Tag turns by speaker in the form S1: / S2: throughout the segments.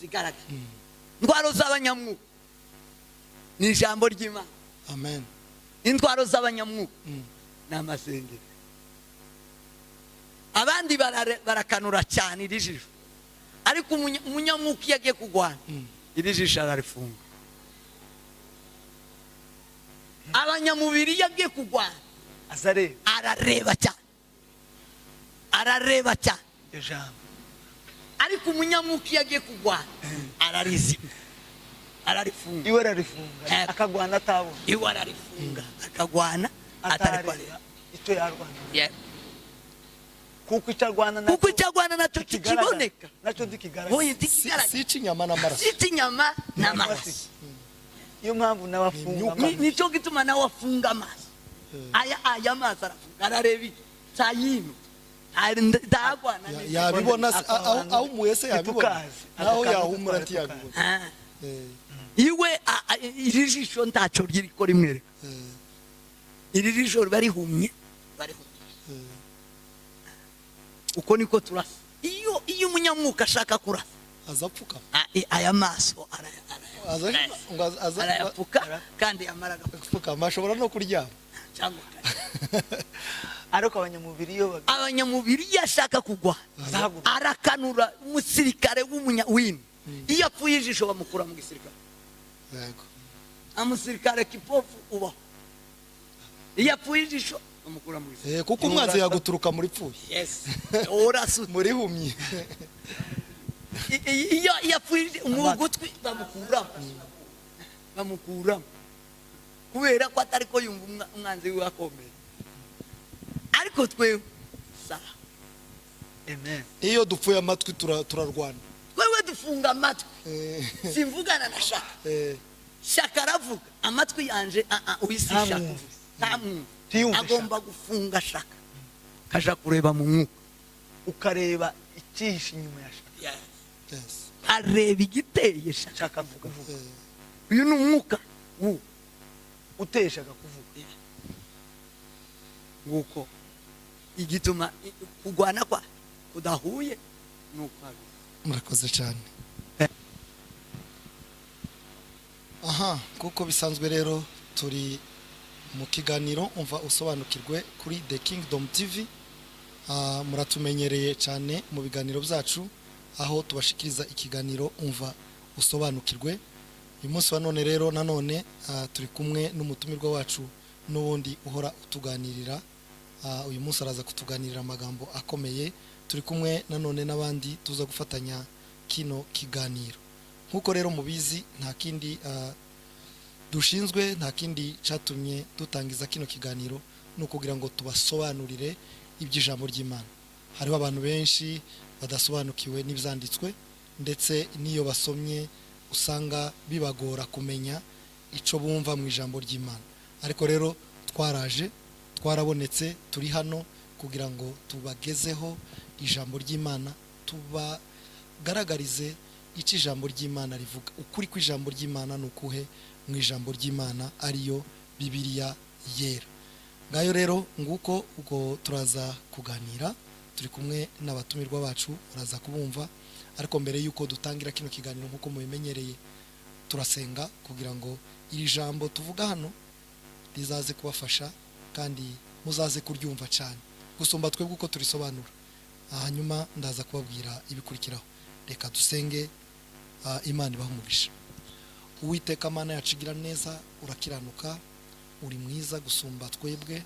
S1: Zigaragara. Intwaro z'abanyamwuka ni ijambo ry'Imana.
S2: Amen.
S1: Intwaro z'abanyamwuka ni amasengero. Abandi barakanura cyane iri jisho, ariko umunyamwuka iyo agiye kurwana, iri jisho ararifunga. Abanyamubiri iyo agiye kurwana,
S3: azareba,
S1: arareba cyane, arareba cyane.
S3: Iryo jambo.
S1: Ariko umunyamwuka iyo agiye kurwana, ararizima, ararifunga.
S3: Iwe ararifunga, akagwana atabona.
S1: Iwe ararifunga, akagwana atari
S3: atareba
S1: kwareba
S3: icyo yarwana, kuko icyo arwana nacyo
S1: Kuko icyo arwana nacyo
S3: ntikigaragara.
S1: kikiboneka.
S3: Nacyo ntikigaragara.
S1: Oya,
S2: Si
S1: ntikigaragara.
S2: si icy'inyama n'amaraso.
S1: Si icy'inyama n'amaraso.
S3: Niyo mpamvu nawe afunga
S2: Ni imyuka.
S3: amaso.
S1: Nicyo gituma nawe afunga amaso. Aya maso arafunga, arareba iki sayino ndagwana.
S2: Yabibona se, ahumuye se yabibona?
S3: Ntitukazi.
S2: Naho
S3: Aka kantu
S2: yahumura
S3: tutwara.
S2: ntiyabibona.
S1: Iwe iri jisho ntacyo ririko rimwereka. Iri jisho riba rihumye, riba rihumye. Uko niko turasa. Iyo umunyamwuka ashaka kurasa,
S2: Aza apfuka.
S1: Aya maso
S2: Aza ngo aza
S1: arayapfuka, kandi yamara
S2: agapfukama, ashobora no kuryama.
S1: Cyangwa
S3: Ariko abanyamubiri iyo
S1: Abanyamubiri iyo ashaka kugwa,
S3: Azahaguruka.
S1: arakanura. Umusirikare w'umunya wino iyo apfuye ijisho, bamukura mu gisirikare. Umusirikare kipofu ubaho, iyo apfuye ijisho, bamukura mu gisirikare.
S2: Kuko umwanzi yaguturuka muri pfuye.
S1: Yes, urasutse.
S2: Muri humye.
S1: Iyo apfuye mu gutwi, bamukuramo kubera ko atari ko yumva umwanzi wiwe akomeye. Ariko twewe sawa.
S3: Amen.
S2: Iyo dupfuye amatwi, turarwana.
S1: Twewe dufunga amatwi. Simvugana na Shaka. Shaka aravuga, amatwi yanje uyu si Shaka.
S3: Ntamwumve.
S1: Ntamwumve.
S3: Ntiyumve.
S1: Agomba gufunga, Shaka kaja kureba mu mwuka.
S3: Ukareba icyihishe inyuma ya Shaka.
S1: Areba igiteye Shaka.
S3: Shaka kuvuga.
S1: Uyu ni umwuka w'uwo
S3: Uteye Shaka kuvuga.
S1: Nguko igituma kurwana kwa kudahuye nuko abi.
S2: Murakoze cyane. Aha, kuko bisanzwe rero, turi mu kiganiro Umva Usobanukirwe kuri The Kingdom TV. Muratumenyereye cyane mu biganiro byacu, aho tubashikiriza ikiganiro Umva Usobanukirwe. Uyu munsi wa none rero nanone turi kumwe n'umutumirwa wacu n'ubundi uhora utuganirira. Uyu munsi araza kutuganirira amagambo akomeye. Turi kumwe nanone n'abandi tuza gufatanya kino kiganiro. Nk'uko rero mubizi, nta kindi dushinzwe, nta kindi cyatumye dutangiza kino kiganiro, ni ukugira ngo tubasobanurire iby'ijambo ry'Imana. Hariho abantu benshi badasobanukiwe n'ibyanditswe, ndetse n'iyo basomye usanga bibagora kumenya icyo bumva mu ijambo ry'Imana. Ariko rero twaraje, twarabonetse, turi hano kugira ngo tubagezeho ijambo ry'Imana, tubagaragarize icyo ijambo ry'Imana rivuga, ukuri kw'ijambo ry'Imana ni ukuhe mu ijambo ry'Imana, ariyo Bibiliya Yera. Ngayo rero nguko ubwo turaza kuganira. Turi kumwe n'abatumirwa bacu, baraza kubumva. Ariko mbere y'uko dutangira kino kiganiro, nk'uko mubimenyereye, turasenga kugira ngo iri jambo tuvuga hano rizaze kubafasha, kandi muzaze kuryumva cyane gusumba twebwe uko turisobanura. Hanyuma ndaza kubabwira ibikurikiraho. Reka dusenge. Imana ibahe umugisha. Uwiteka Mana yacu igira neza, urakiranuka, uri mwiza gusumba twebwe.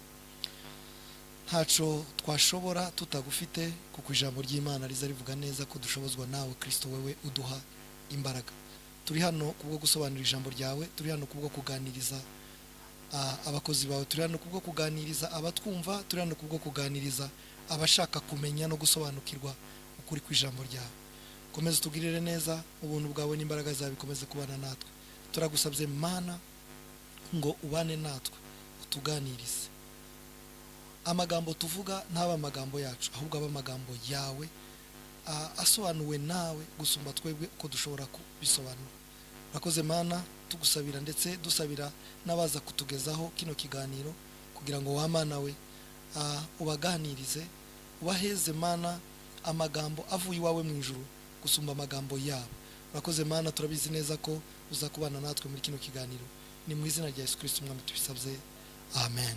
S2: Ntaco twashobora tutagufite, kuko ijambo ry'Imana riza rivuga neza ko dushobozwa nawe Kristo, wewe uduha imbaraga. Turi hano kubwo gusobanura ijambo ryawe, turi hano kubwo kuganiriza abakozi bawe, turi hano kubwo kuganiriza abatwumva, turi hano kubwo kuganiriza abashaka kumenya no gusobanukirwa ukuri kw'ijambo ryawe. Komeza utugirire neza, ubuntu bwawe n'imbaraga zawe bikomeze kubana natwe. Turagusabye Mana ngo ubane natwe, utuganirize. Amagambo tuvuga ntaba amagambo yacu, ahubwo abe amagambo yawe asobanuwe nawe gusumba twebwe uko dushobora kubisobanura. Urakoze Mana. Tugusabira, ndetse dusabira n'abaza kutugezaho kino kiganiro, kugira ngo wa Mana we ubaganirize, ubaheze Mana amagambo avuye iwawe mu ijuru gusumba amagambo yabo. Urakoze Mana, turabizi neza ko uza kubana natwe muri kino kiganiro. Ni mu izina rya Yesu Kristo Umwami tubisabye, amen.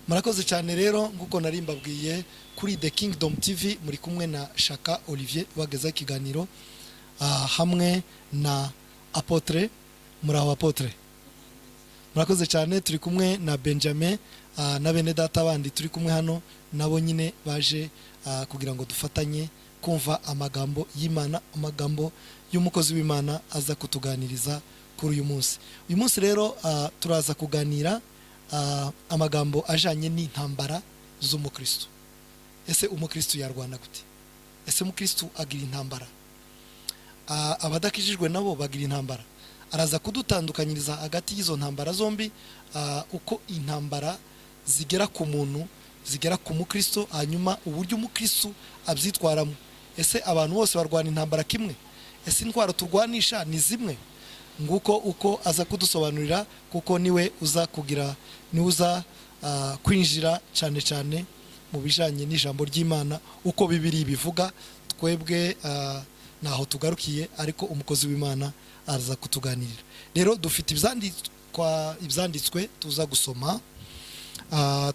S2: Murakoze cyane. Rero nk'uko nari mbabwiye, kuri The Kingdom TV muri kumwe na Shaka Olivier bagezaho ikiganiro hamwe na Apotre. Muraho Apotre? Murakoze cyane. Turi kumwe na Benjamin na bene data bandi turi kumwe hano, nabo nyine baje kugira ngo dufatanye kumva amagambo y'Imana, amagambo y'umukozi w'Imana aza kutuganiriza kuri uyu munsi. Uyu munsi rero turaza kuganira amagambo ajanye n'intambara z'umukristo. Ese umukristo yarwana gute? Ese umukristo agira intambara? Abadakijijwe nabo bagira intambara? Araza kudutandukanyiriza hagati y'izo ntambara zombi, uko intambara zigera ku muntu, zigera ku mukristo, hanyuma uburyo umukristo abyitwaramo. Ese abantu bose barwana intambara kimwe? Ese intwaro turwanisha ni zimwe? Nguko uko aza kudusobanurira, kuko niwe uza kugira, niwe uza kwinjira cyane cyane mu bijanye n'ijambo ry'Imana uko Bibiri bivuga. Twebwe naho tugarukiye, ariko umukozi w'Imana araza kutuganirira. Rero dufite ibyanditswe tuza gusoma.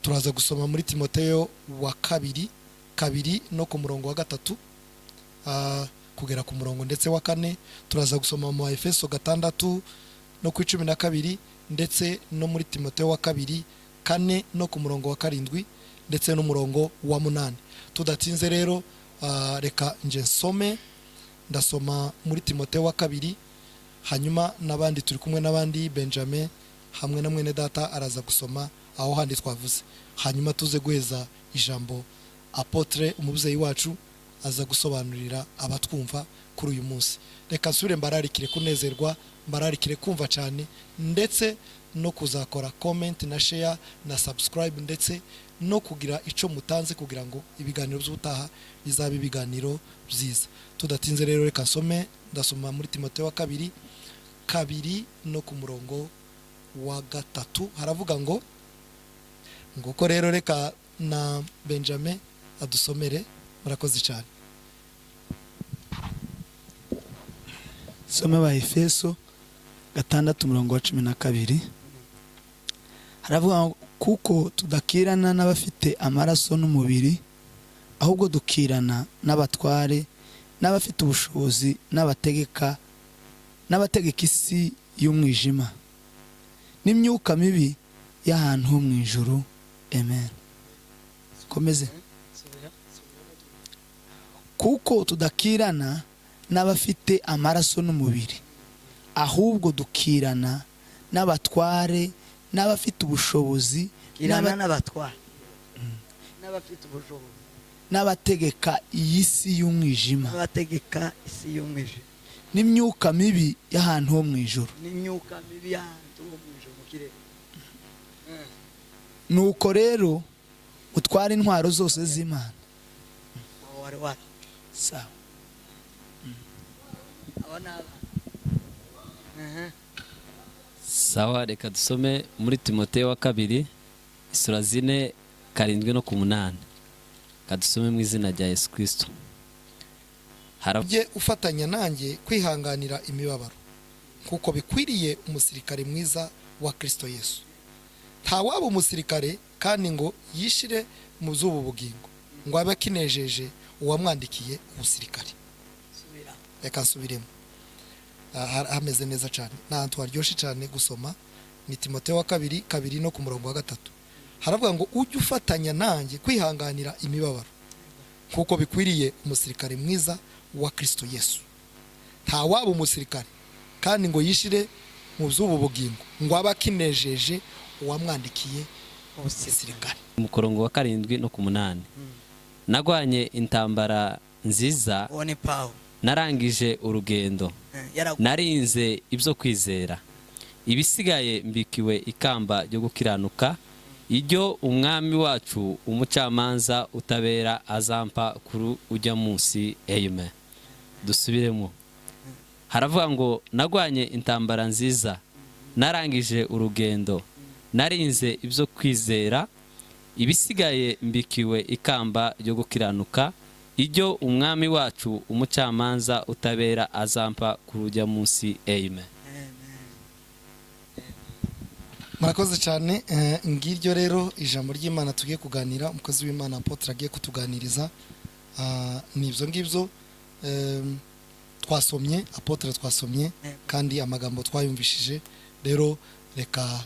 S2: Turaza gusoma muri Timoteyo wa kabiri 2 no ku murongo wa 3 kugera ku murongo ndetse wa 4. Turaza gusoma mu Efeso 6 no ku 12, ndetse no muri Timoteyo wa kabiri 4 no ku murongo wa 7 ndetse n'umurongo wa 8. Tudatinze rero, reka nje nsome. Ndasoma muri Timoteyo wa kabiri, hanyuma n'abandi turi kumwe n'abandi, Benjamin hamwe na mwene data araza gusoma aho handi twavuze, hanyuma tuze guheza ijambo Apotre, umubyeyi wacu, aza gusobanurira abatwumva kuri uyu munsi. Reka nsubire mbararikire kunezerwa, mbararikire kumva cyane, ndetse no kuzakora comment na share na subscribe, ndetse no kugira ico mutanze kugira ngo ibiganiro by'ubutaha bizabe ibiganiro byiza. Tudatinze rero, reka nsome. Ndasoma muri Timoteyo wa kabiri 2 no ku murongo wa 3. Haravuga ngo, nguko rero, reka na Benjamin adusomere. Murakoze cyane.
S4: Soma ba Efeso 6 umurongo wa 12. Haravuga ngo, kuko tudakirana n'abafite amaraso n'umubiri, ahubwo dukirana n'abatware n'abafite ubushobozi n'abategeka isi y'umwijima n'imyuka mibi y'ahantu ho mu ijuru. Amen. Komeze. Kuko tudakirana n'abafite amaraso n'umubiri, ahubwo dukirana n'abatware n'abafite ubushobozi
S1: kirana n'abatware n'abafite ubushobozi
S4: n'abategeka iyi si y'umwijima,
S1: n'abategeka isi y'umwijima
S4: n'imyuka mibi y'ahantu ho mu ijuru,
S1: n'imyuka mibi y'ahantu ho mu ijuru mu kirere.
S4: Nuko rero utware intwaro zose z'Imana.
S1: Aho wari wari
S4: Sawa.
S1: Abo ni abana.
S5: Sawa, reka dusome muri Timoteyo wa kabiri isura 4 7 no ku 8. Kadusome mu izina rya Yesu Kristo.
S2: Ujye ufatanya nanjye kwihanganira imibabaro kuko bikwiriye umusirikare mwiza wa Kristo Yesu. Nta waba umusirikare kandi ngo yishire mu z'ubu bugingo, ngo abe akinejeje uwamwandikiye ubusirikare.
S1: Subira.
S2: Reka nsubiremo. Hameze neza cyane, ni ahantu haryoshye cyane gusoma. Ni Timoteyo wa kabiri 2 no ku murongo wa 3. Haravuga ngo, ujye ufatanya nanjye kwihanganira imibabaro kuko bikwiriye umusirikare mwiza wa Kristo Yesu. Nta waba umusirikare kandi ngo yishire mu by'ubu bugingo, ngo abe akinejeje uwamwandikiye ubusirikare.
S5: Mu murongo wa 7 no ku 8. Nagwanye intambara nziza,
S1: Uwo ni Pawulo.
S5: narangije urugendo,
S1: Yaragu
S5: narinze ibyo kwizera, ibisigaye mbikiwe ikamba ryo gukiranuka, iryo umwami wacu umucamanza utabera azampa kuri ujya munsi. Amen. Dusubiremo. Haravuga ngo, nagwanye intambara nziza, narangije urugendo, narinze ibyo kwizera, ibisigaye mbikiwe ikamba ryo gukiranuka, Ibyo Umwami wacu, umucamanza utabera, azampa kuri ujya munsi. Amen.
S2: Murakoze cyane. Ngiryo rero ijambo ry'Imana tugiye kuganira, umukozi w'Imana Apotre agiye kutuganiriza. Ni ibyo ngibyo twasomye, Apotre, twasomye kandi amagambo twayumvishije. Rero reka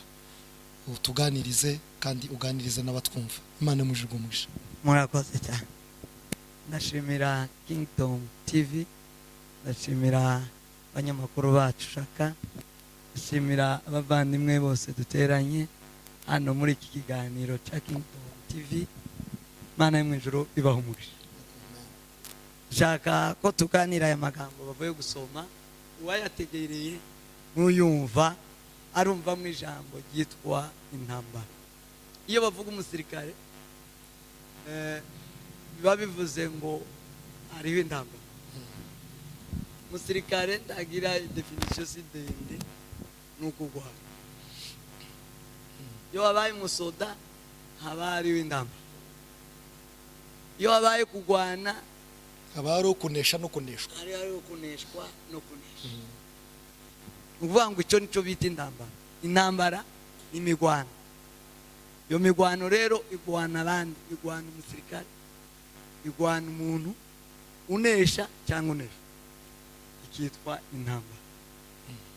S2: utuganirize kandi uganirize n'abatwumva. Imana imujirwe umugisha.
S1: Murakoze cyane. Ndashimira Kingdom TV, ndashimira abanyamakuru bacu shaka, ndashimira abavandimwe bose duteranye hano muri iki kiganiro cya Kingdom TV. Imana yo mu ijuru ibaha umugisha. Nshaka ko tuganira aya magambo bavuye gusoma. Uwayategereye n'uyumva arumva mu ijambo ryitwa intambara. Iyo bavuga umusirikare, biba bivuze ngo hariho intambara. Umusirikare ntagira définition si ndende, ni ukugwana. Iyo wabaye umusoda haba hariho intambara. Iyo wabaye kugwana,
S2: haba hari ukunesha no kuneshwa.
S1: Hariho kuneshwa no kunesha. Ni ukuvuga ngo icyo nicyo bita intambara. Intambara ni imigwano. Iyo migwano rero igwana abandi, igwana umusirikare, igwana umuntu unesha cyangwa unesha, ikitwa intambara.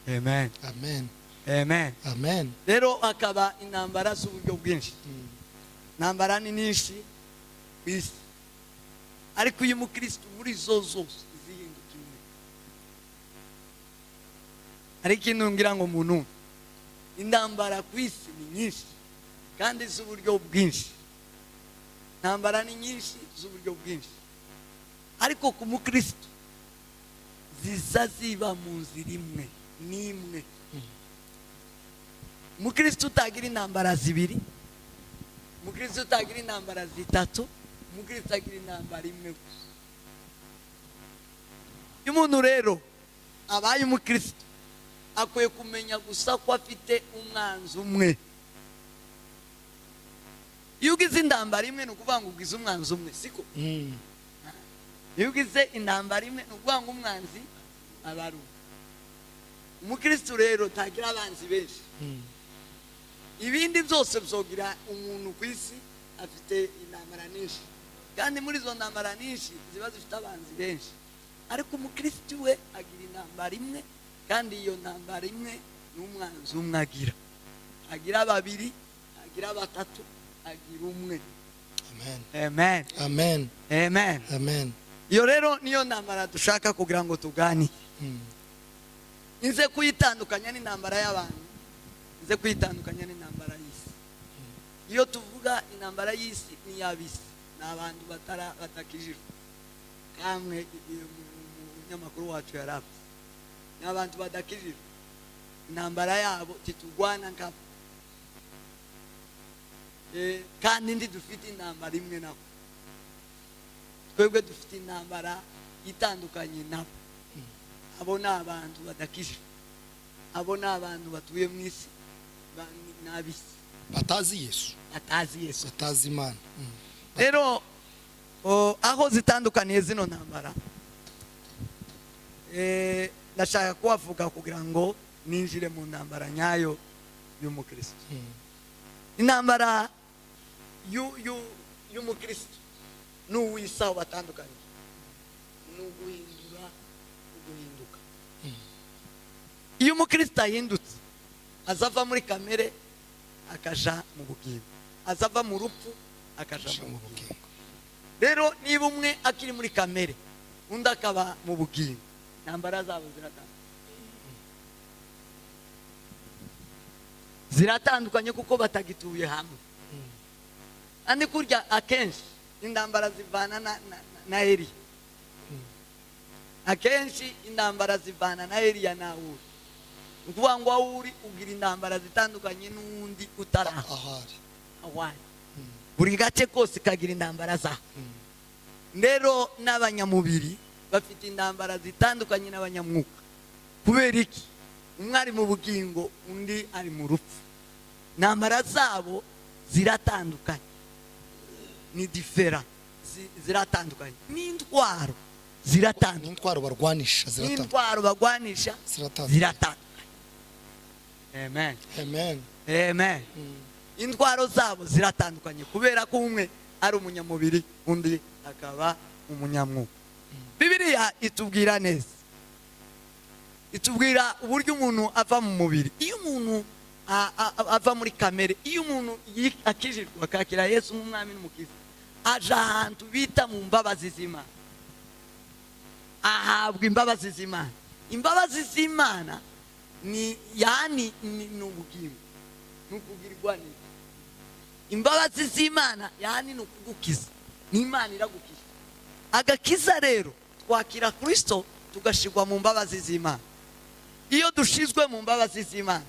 S1: Amen.
S2: Amen.
S1: Amen.
S2: Amen.
S1: Rero akaba intambara z'uburyo bwinshi. Intambara ni nyinshi ku isi, ariko uyu mukristo muri zo zose zihinduka imwe. Ariko ikintu ngira ngo muntu, intambara ku isi ni nyinshi kandi z'uburyo bwinshi. Intambara ni nyinshi z'uburyo bwinshi, ariko ku mukristo ziza ziba mu nzira imwe n'imwe. Umukristo utagira intambara zibiri, umukristo utagira intambara zitatu, umukristo agira intambara imwe gusa. Iyo umuntu rero abaye umukristo, akwiye kumenya gusa ko afite umwanzi umwe. Iyo ugize intambara imwe, ni ukuvuga ngo ugize umwanzi umwe, siko? Iyo ugize intambara imwe, ni ukuvuga ngo umwanzi aba ari umwe. Umukristo rero ntagira abanzi benshi. Ibindi byose byogira umuntu ku isi afite intambara nyinshi, kandi muri izo ntambara nyinshi ziba zifite abanzi benshi, ariko umukristo we agira intambara imwe, kandi iyo ntambara imwe ni umwanzi umwe agira. Agira babiri, agira batatu, agira umwe.
S2: Amen.
S1: Amen.
S2: Amen.
S1: Amen.
S2: Amen.
S1: Iyo rero niyo ntambara dushaka kugira ngo tuganire. Nze kuyitandukanya n'intambara y'abantu, nze kuyitandukanya n'intambara y'isi. Iyo tuvuga intambara y'isi, ni iy'ab'isi, ni abantu batakijijwe. Kamwe umunyamakuru wacu yarapfa, ni abantu badakijijwe. Intambara yabo titugwana nkabo. Kandi ndi dufite intambara imwe nabo. Twebwe dufite intambara itandukanye nabo. Abo ni abantu badakijijwe, abo ni abantu batuye mu isi, ni ab'isi.
S2: Batazi Yesu.
S1: Batazi Yesu.
S2: Batazi Imana.
S1: Rero aho zitandukaniye zino ntambara, ndashaka kuhavuga kugira ngo ninjire mu ntambara nyayo y'umukristo. Intambara y'umukristo n'uw'isi aho batandukanye ni uguhindura, uguhinduka. Iyo umukristo ahindutse, azava muri kamere akaja mu bugingo, azava mu rupfu akaja mu bugingo. Rero niba umwe akiri muri kamere, undi akaba mu bugingo, intambara zabo ziratandukanye. Ziratandukanye kuko batagituye hamwe. Andi kurya akenshi intambara zivana na Eliya. Akenshi intambara zivana na Eliya nawe uri. Ni ukuvuga ngo aho uri ugira intambara zitandukanye n'undi utari aho.
S2: Ahari.
S1: Aho ari. Buri gace kose kagira intambara zako. Rero n'abanyamubiri bafite intambara zitandukanye n'abanyamwuka. Kubera iki? Umwe ari mu bugingo, undi ari mu rupfu. Intambara zabo ziratandukanye, ni différent. ziratandukanye, n'intwaro ziratandukanye.
S2: N'intwaro barwanisha ziratandukanye.
S1: N'intwaro bagwanisha
S2: Ziratandukanye.
S1: ziratandukanye. Amen.
S2: Amen.
S1: Amen. Intwaro zabo ziratandukanye kubera ko umwe ari umunyamubiri, undi akaba umunyamwuka. Bibiliya itubwira neza, itubwira uburyo umuntu ava mu mubiri. Iyo umuntu ava muri kamere, iyo umuntu akijijwe akakira Yesu nk'umwami n'umukiza, aja ahantu bita mu mbabazi z'Imana, ahabwa imbabazi z'Imana. Imbabazi z'Imana ni yani ni ubugingo, ni ukugirwa neza. Imbabazi z'Imana yani ni ukugukiza, ni Imana iragukiza. Agakiza rero twakira Kristo tugashirwa mu mbabazi z'Imana. Iyo dushizwe mu mbabazi z'Imana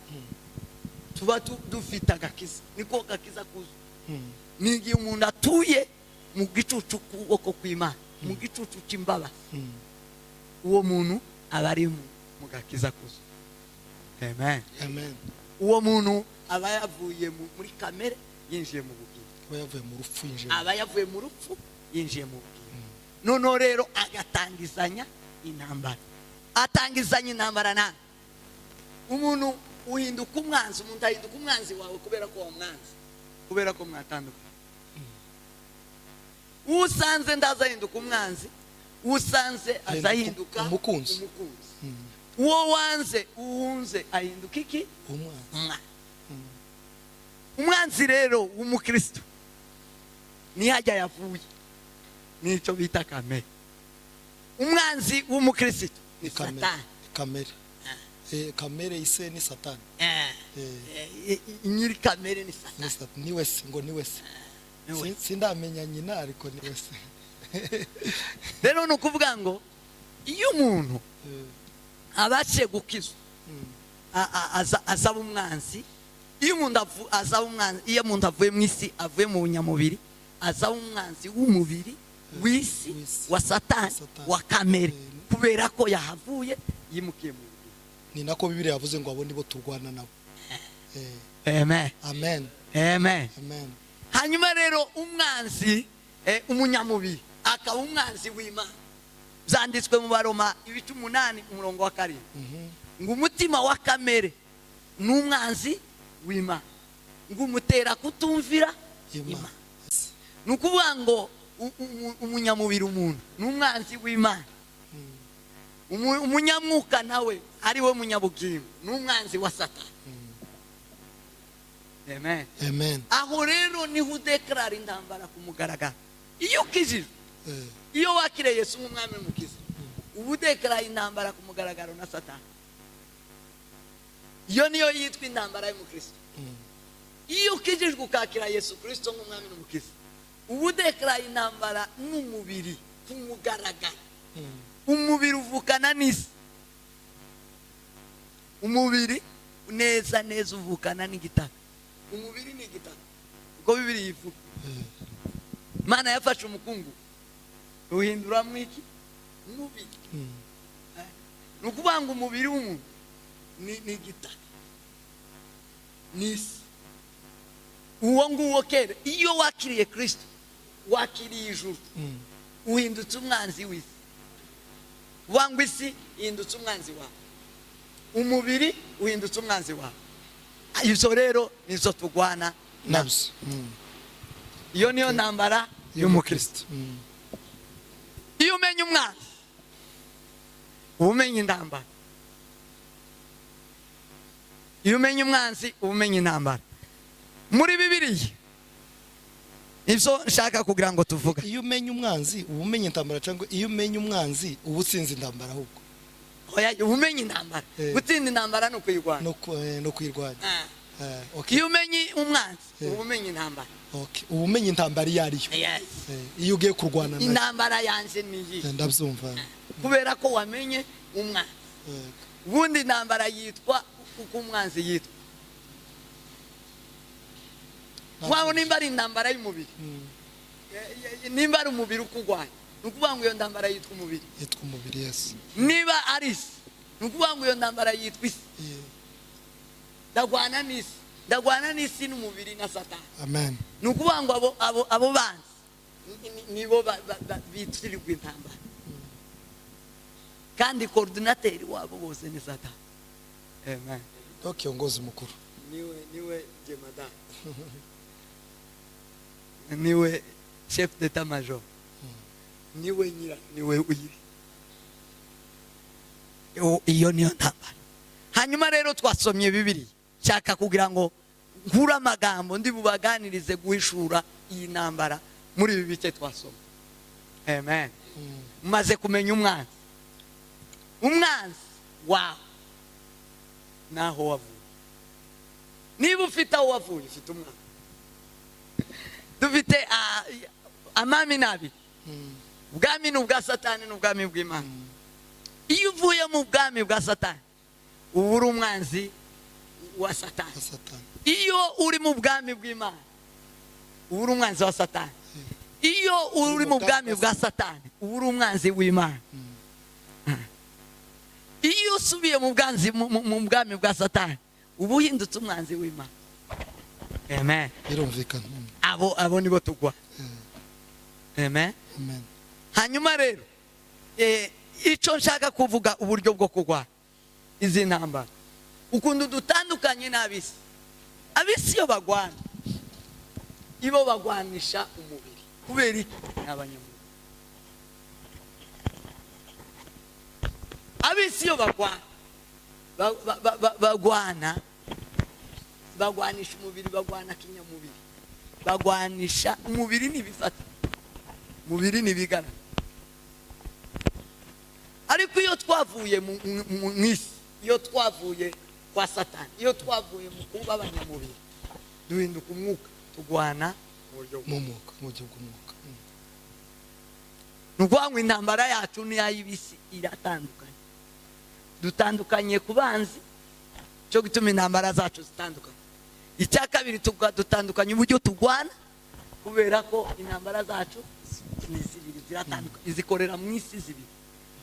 S1: tuba dufite agakiza, niko gakiza kuzuye. Ni igihe umuntu atuye mu gicucu k'ukuboko kw'Imana, mu gicucu cy'imbabazi, uwo muntu aba ari mu gakiza kuzuye. Amen.
S2: Amen.
S1: Uwo muntu aba yavuye muri kamere yinjiye mu bugingo.
S2: Aba yavuye mu rupfu yinjiye.
S1: Aba yavuye mu rupfu yinjiye mu bugingo. Noneho rero agatangizanya intambara, atangizanya intambara nta umuntu uhinduka umwanzi. Umuntu ahinduka umwanzi wawe kubera ko wamwanze, kubera ko mwatandukanye. Usanze ndaza ahinduka umwanzi, usanze azahinduka
S2: umukunzi.
S1: Umukunzi. Uwo wanze uwunze ahinduka iki?
S2: Umwanzi.
S1: Umwanzi. Umwanzi rero w'umukristo nihajya yavuye, nicyo bita kamere. Umwanzi w'umukristo ni
S2: Kamere.
S1: Satani.
S2: Kamere. Kamere ise ni Satani.
S1: Nyiri kamere ni Satani.
S2: Ni Satani. Ni wese ngo ni wese.
S1: Ni wese.
S2: Sindamenya nyina ariko ni wese.
S1: Rero ni ukuvuga ngo iyo umuntu abashe gukizwa, azaba umwanzi. Iyo umuntu azaba umwanzi, iyo umuntu avuye mu isi, avuye mu bunyamubiri, azaba umwanzi w'umubiri w'isi,
S2: W'isi.
S1: wa Satani,
S2: Satani.
S1: wa kamere, kubera ko yahavuye yimukiye mu bugingo.
S2: Ni nako Bibiliya yavuze ngo abo nibo turwana nabo.
S1: Amen.
S2: Amen.
S1: Amen.
S2: Amen.
S1: Hanyuma rero umwanzi, umunyamubiri akaba umwanzi w'Imana. Byanditswe mu Baroma ibice 8 umurongo wa 7. Ngo umutima wa kamere ni umwanzi w'Imana, ngo umutera kutumvira
S2: Imana.
S1: Imana. Ni ukuvuga ngo umunyamubiri umuntu ni umwanzi w'Imana. Umunyamwuka nawe ari we munyabugingo ni umwanzi wa Satani. Amen.
S2: Amen.
S1: Aho rero niho udekarara intambara ku mugaragaro. Iyo ukijijwe, iyo wakiriye Yesu nk'umwami n'umukiza, uba udekaraye intambara ku mugaragaro na Satani. Iyo niyo yitwa intambara y'umukristo. Iyo ukijijwe ukakira Yesu Kristo nk'umwami n'umukiza, uba udekaraye intambara n'umubiri ku mugaragaro. Umubiri uvukana n'isi. Umubiri neza neza uvukana n'igitaka. Umubiri ni igitaka uko Bibiliya ivuga. Imana yafashe umukungu uhinduramo iki? Umubiri. Ni ukuvuga ngo umubiri w'umuntu ni igitaka, ni isi. Uwo nguwo kera iyo wakiriye Kristo, wakiriye ijuru, uhindutse umwanzi w'isi. Wangwa isi ihindutse umwanzi wawe, umubiri uhindutse umwanzi wawe. Izo rero nizo turwana
S2: nabyo.
S1: Iyo niyo ntambara y'umukristo. Iyo umenya umwanzi, uba umenya intambara. Iyo umenya umwanzi, uba umenya intambara. Muri Bibiliya ibyo nshaka kugira ngo tuvuge.
S2: Iyo umenya umwanzi uba umenya intambara, cyangwa iyo umenya umwanzi uba utsinze intambara ahubwo.
S1: Oya, uba umenya intambara. Gutsinda intambara ni ukuyirwanya.
S2: No kuyirwanya. Okay.
S1: Iyo umenye umwanzi uba umenya intambara.
S2: Okay. Uba umenya intambara iyo ariyo.
S1: Yes.
S2: Iyo ugiye kurwana nayo.
S1: Intambara yanjye ni iyi.
S2: Ndabyumva.
S1: Kubera ko wamenye umwanzi. Ubundi intambara yitwa uko umwanzi yitwa. Waba nimba ari intambara y'umubiri, nimba ari umubiri ukugwanya, ni ukuvuga ngo iyo ntambara yitwa umubiri.
S2: Yitwa umubiri, yes.
S1: Niba ari isi, ni ukuvuga ngo iyo ntambara yitwa isi. Ndagwana n'isi, ndagwana n'isi n'umubiri na Satani.
S2: Amen.
S1: Ni ukuvuga ngo abo banzi Nibo bitirirwa intambara, kandi coordinateur wabo bose ni Satani. Amen.
S2: Niwe kiongozi mukuru.
S1: Niwe jemadari, niwe chef d'état major, niwe nyira, niwe uyiri. Iyo niyo ntambara. Hanyuma rero twasomye Bibiliya, nshaka kugira ngo nkure amagambo ndi bubaganirize guhishura iyi ntambara muri ibi bice twasoma. Amen. Maze kumenya umwanzi, umwanzi wawe naho wavuye. Niba ufite aho wavuye, ufite umwanzi. Dufite amami n'abiri, ubwami ni ubwa Satani n'ubwami bw'Imana. Iyo uvuye mu bwami bwa Satani, uba uri umwanzi wa Satani.
S2: Wa Satani.
S1: Iyo uri mu bwami bw'Imana, uba uri umwanzi wa Satani. Iyo uri mu bwami bwa Satani, uba uri umwanzi w'Imana. Iyo usubiye mu bwanzi mu bwami bwa Satani, uba uhindutse umwanzi w'Imana. Amen.
S2: Birumvikana.
S1: Abo nibo tugwa. Amen.
S2: Amen.
S1: Hanyuma rero icyo nshaka kuvuga, uburyo bwo kugwa izi ntambara, ukuntu dutandukanye n'abisi. Abisi iyo bagwana, ibo bagwanisha umubiri. Kubera iki? Ni abanyamubiri. Abisi iyo bagwana, bagwanisha umubiri, bagwana kinyamubiri, bagwanisha umubiri n'ibifata umubiri n'ibigana. Ariko iyo twavuye mu isi, iyo twavuye kwa Satani, iyo twavuye mu kuba abanyamubiri, duhinduka umwuka, tugwana mu buryo
S2: bw'umwuka, mu buryo bw'umwuka.
S1: Ni ukuvuga ngo intambara yacu n'iy'abisi iratandukanye. Dutandukanye ku banzi, cyo gituma intambara zacu zitandukanye. Icya kabiri, dutandukanye uburyo tugwana, kubera ko intambara zacu ni zibiri, ziratandukanye. Izikorera mu isi zibiri,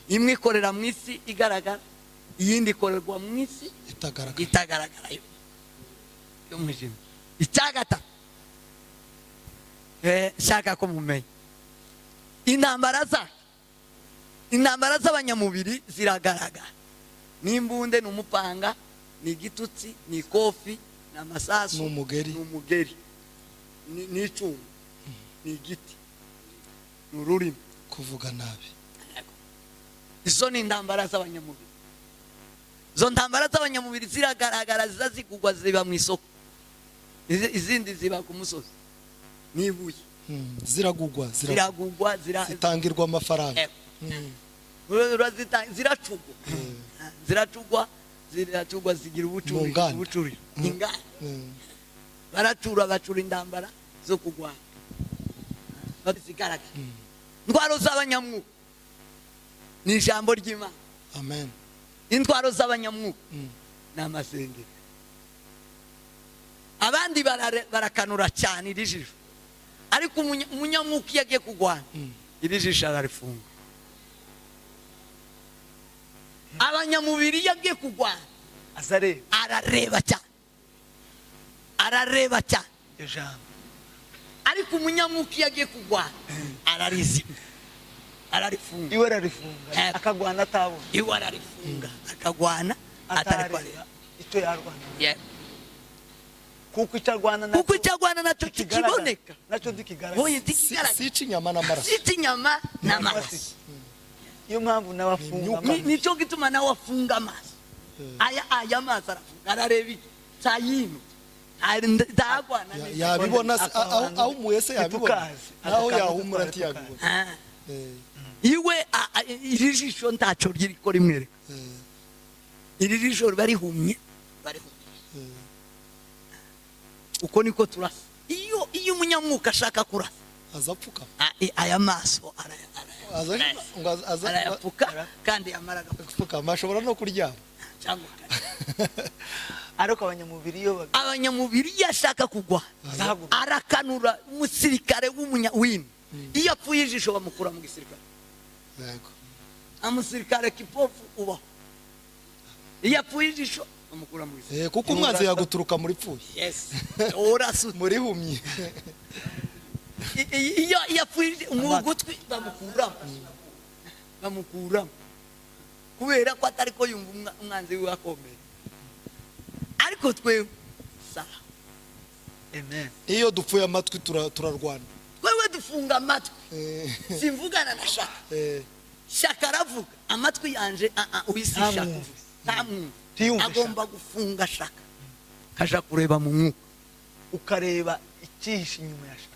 S1: imwe ikorera mu isi igaragara, iyindi ikorerwa mu isi itagaragara y'umwijima. Icya gatatu nshaka ko mumenya, intambara zacu, intambara z'abanyamubiri ziragaragara. Ni imbunde, ni umupanga, ni igitutsi, ni ikofi, ni amasasu,
S2: ni
S1: umugeri, ni icyuma, ni igiti, ni ururimi,
S2: kuvuga nabi.
S1: Izo ni intambara z'abanyamubiri. Izo ntambara z'abanyamubiri ziragaragara, ziza zigugwa, ziba mu isoko, izindi ziba ku musozi n'ibuye.
S2: Ziragugwa,
S1: ziragugwa,
S2: zitangirwa amafaranga,
S1: ziracugwa, ziracugwa, zigira ubucuri, inganda. Baracura, bacura intambara zo kugwana zigaragara. Intwaro z'abanyamwuka ni ijambo ry'Imana.
S2: Amen.
S1: Intwaro z'abanyamwuka ni amasengero. Abandi barakanura cyane iri jisho, ariko umunyamwuka iyo agiye kugwana iri jisho ararifunga. Abanyamubiri iyo agiye kugwana arareba cyane, arareba cyane. Ariko umunyamwuka iyo agiye kugwana ararizima, ararifunga.
S3: Iwe ararifunga akagwana atabona.
S1: Iwe ararifunga akagwana atarareba
S3: icyo yarwana. Kuko icyo arwana
S1: nacyo kikiboneka,
S3: nacyo ntikigaragara.
S2: Si inyama n'amaraso,
S1: si inyama n'amaraso.
S3: Iyo mpamvu nawe afunga.
S1: Nicyo gituma nawe afunga amaso. Aya maso arafunga, arareba iki sayino ndagwana.
S2: Yabibona aho umuye se, yabibona naho yahumura ntiyabibona.
S1: Iwe iri jisho ntacyo ririko rimwereka. Iri jisho riba rihumye, barihumye. Uko niko turasa. Iyo umunyamwuka ashaka kurasa,
S2: azapfuka
S1: aya maso arayapfuka, kandi yamara
S2: gupfuka ashobora no kuryama
S1: cyangwa.
S3: Ariko abanyamubiri iyo
S1: abanyamubiri iyo ashaka kugwa arakanura. Umusirikare w'umunyawini iyo apfuye ijisho bamukura mu gisirikare.
S2: Yego.
S1: Amusirikare kipofu ubaho, iyo apfuye ijisho bamukura mu gisirikare.
S2: Kuko umwanzi yaguturuka muri pfuye.
S1: Yes. Urasutse
S2: muri humye.
S1: Iyo yapfuye mu gutwi bamukuramo kubera ko atari ko yumva umwanzi wiwe akomeye. Ariko twe sawa.
S3: Amen.
S2: Iyo dupfuye amatwi turarwana.
S1: Wewe dufunga amatwi. Simvugana na Shaka. Shaka aravuga amatwi yanje uyisi Shaka. Ntamwumva. Agomba gufunga Shaka. Kaja kureba mu mwuka.
S3: Ukareba icyihishe inyuma ya Shaka.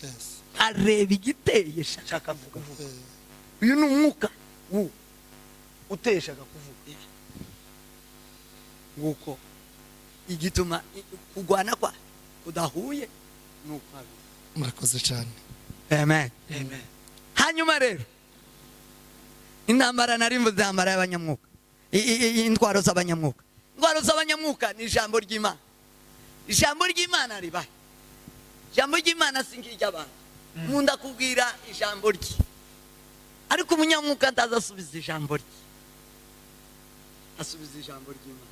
S2: Yes.
S1: Areba igiteye Shaka.
S3: Shaka kuvuga.
S1: Uyu ni umwuka
S3: uteye Shaka kuvuga.
S1: Nguko igituma kugwana kwa kudahuye nuko.
S2: Murakoze cyane.
S1: Amen.
S3: Amen.
S1: Hanyuma rero intambara nari mvuze, intambara y'abanyamwuka, intwaro z'abanyamwuka. Intwaro z'abanyamwuka ni ijambo ry'Imana. Ijambo ry'Imana ribahe. Ijambo ry'Imana si nk'iry'abantu. Nkunda kubwira ijambo rye, ariko umunyamwuka ntazasubiza ijambo rye, asubiza ijambo ry'Imana.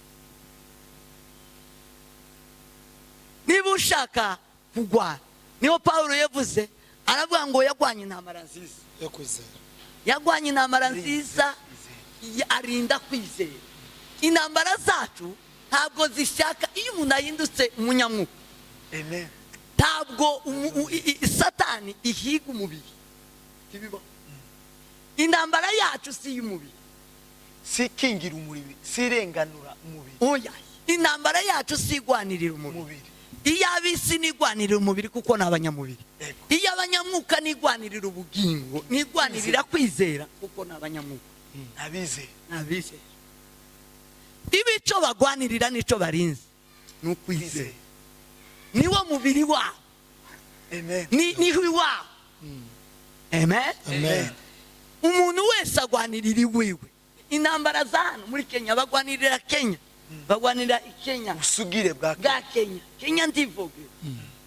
S1: Niba ushaka kugwana, niyo Paulo yavuze, aravuga ngo yagwanye intambara nziza
S2: yo kwizera.
S1: Yagwanye intambara nziza arinda kwizera. Intambara zacu ntabwo zishaka iyo umuntu ahindutse umunyamwuka.
S3: Amen.
S1: Ntabwo Satani ihiga umubiri. Tibiba. Intambara yacu si y'umubiri.
S3: Si kingira umubiri, si renganura umubiri.
S1: Oya, intambara yacu si igwanirira umubiri. Iyo abisi nigwanirira umubiri kuko ni abanyamubiri. Iyo abanyamwuka nigwanirira ubugingo, nigwanirira kwizera kuko ni abanyamwuka. Abizera. Ibico bagwanirira nico barinze ni ukwizera. Niwo mubiri wabo.
S3: Amen.
S1: Ni iwabo. Amen.
S2: Amen.
S1: Umuntu wese agwanirira iwiwe. Intambara za hano muri Kenya bagwanirira Kenya. Bagwanira Kenya.
S3: Usugire bwa
S1: Kenya. Kenya ndivuge.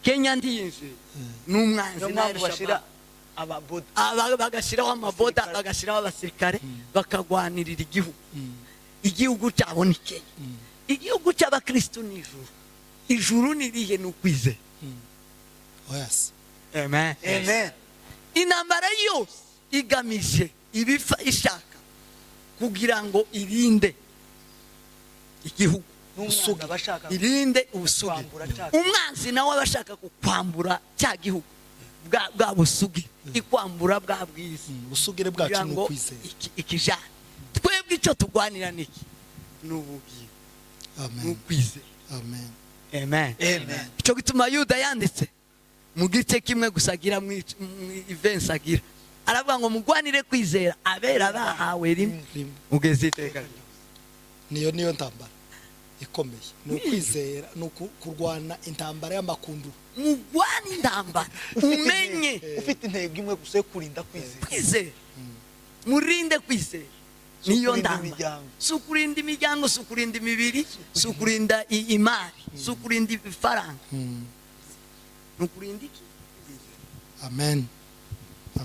S1: Kenya ndiyinjira. N'umwanzi
S3: bashira ababoda.
S1: Bagashiraho amaboda, bagashiraho abasirikare, bakagwanirira igihugu. Igihugu cyabo ni Kenya. Igihugu cy'abakristo ni ijuru. Ijuru ni rihe? Ni ukwizera.
S2: Yes.
S1: Amen.
S3: Amen.
S1: Intambara yose igamije ibifa ishaka kugira ngo irinde igihugu, irinde ubusugi. Umwanzi nawe abashaka kukwambura cya gihugu bwa busugi, ikwambura bwa bwiza.
S2: Ubusugire bwacu ni ukwizera.
S1: Ikijana twebwe icyo tugwanira niki? Ni ubugingo.
S2: Amen.
S1: Ni ukwizera.
S2: Amen.
S1: Amen.
S3: Amen.
S1: Icyo gituma Yuda yanditse mu gice kimwe gusa agira mu events agira, aravuga ngo mugwanire kwizera abera bahawe rimwe mugeze iteka.
S2: Niyo ntambara ikomeye, ni ukwizera, ni kurwana intambara y'amakundu.
S1: Mugwana intambara umenye
S3: ufite intego imwe gusa yo kurinda kwizera.
S1: Murinde kwizera. Niyo ntambara. Si ukurinda imiryango, si ukurinda imibiri, si ukurinda imari, si ukurinda ifaranga. Ni ukurinda iki?
S2: Amen.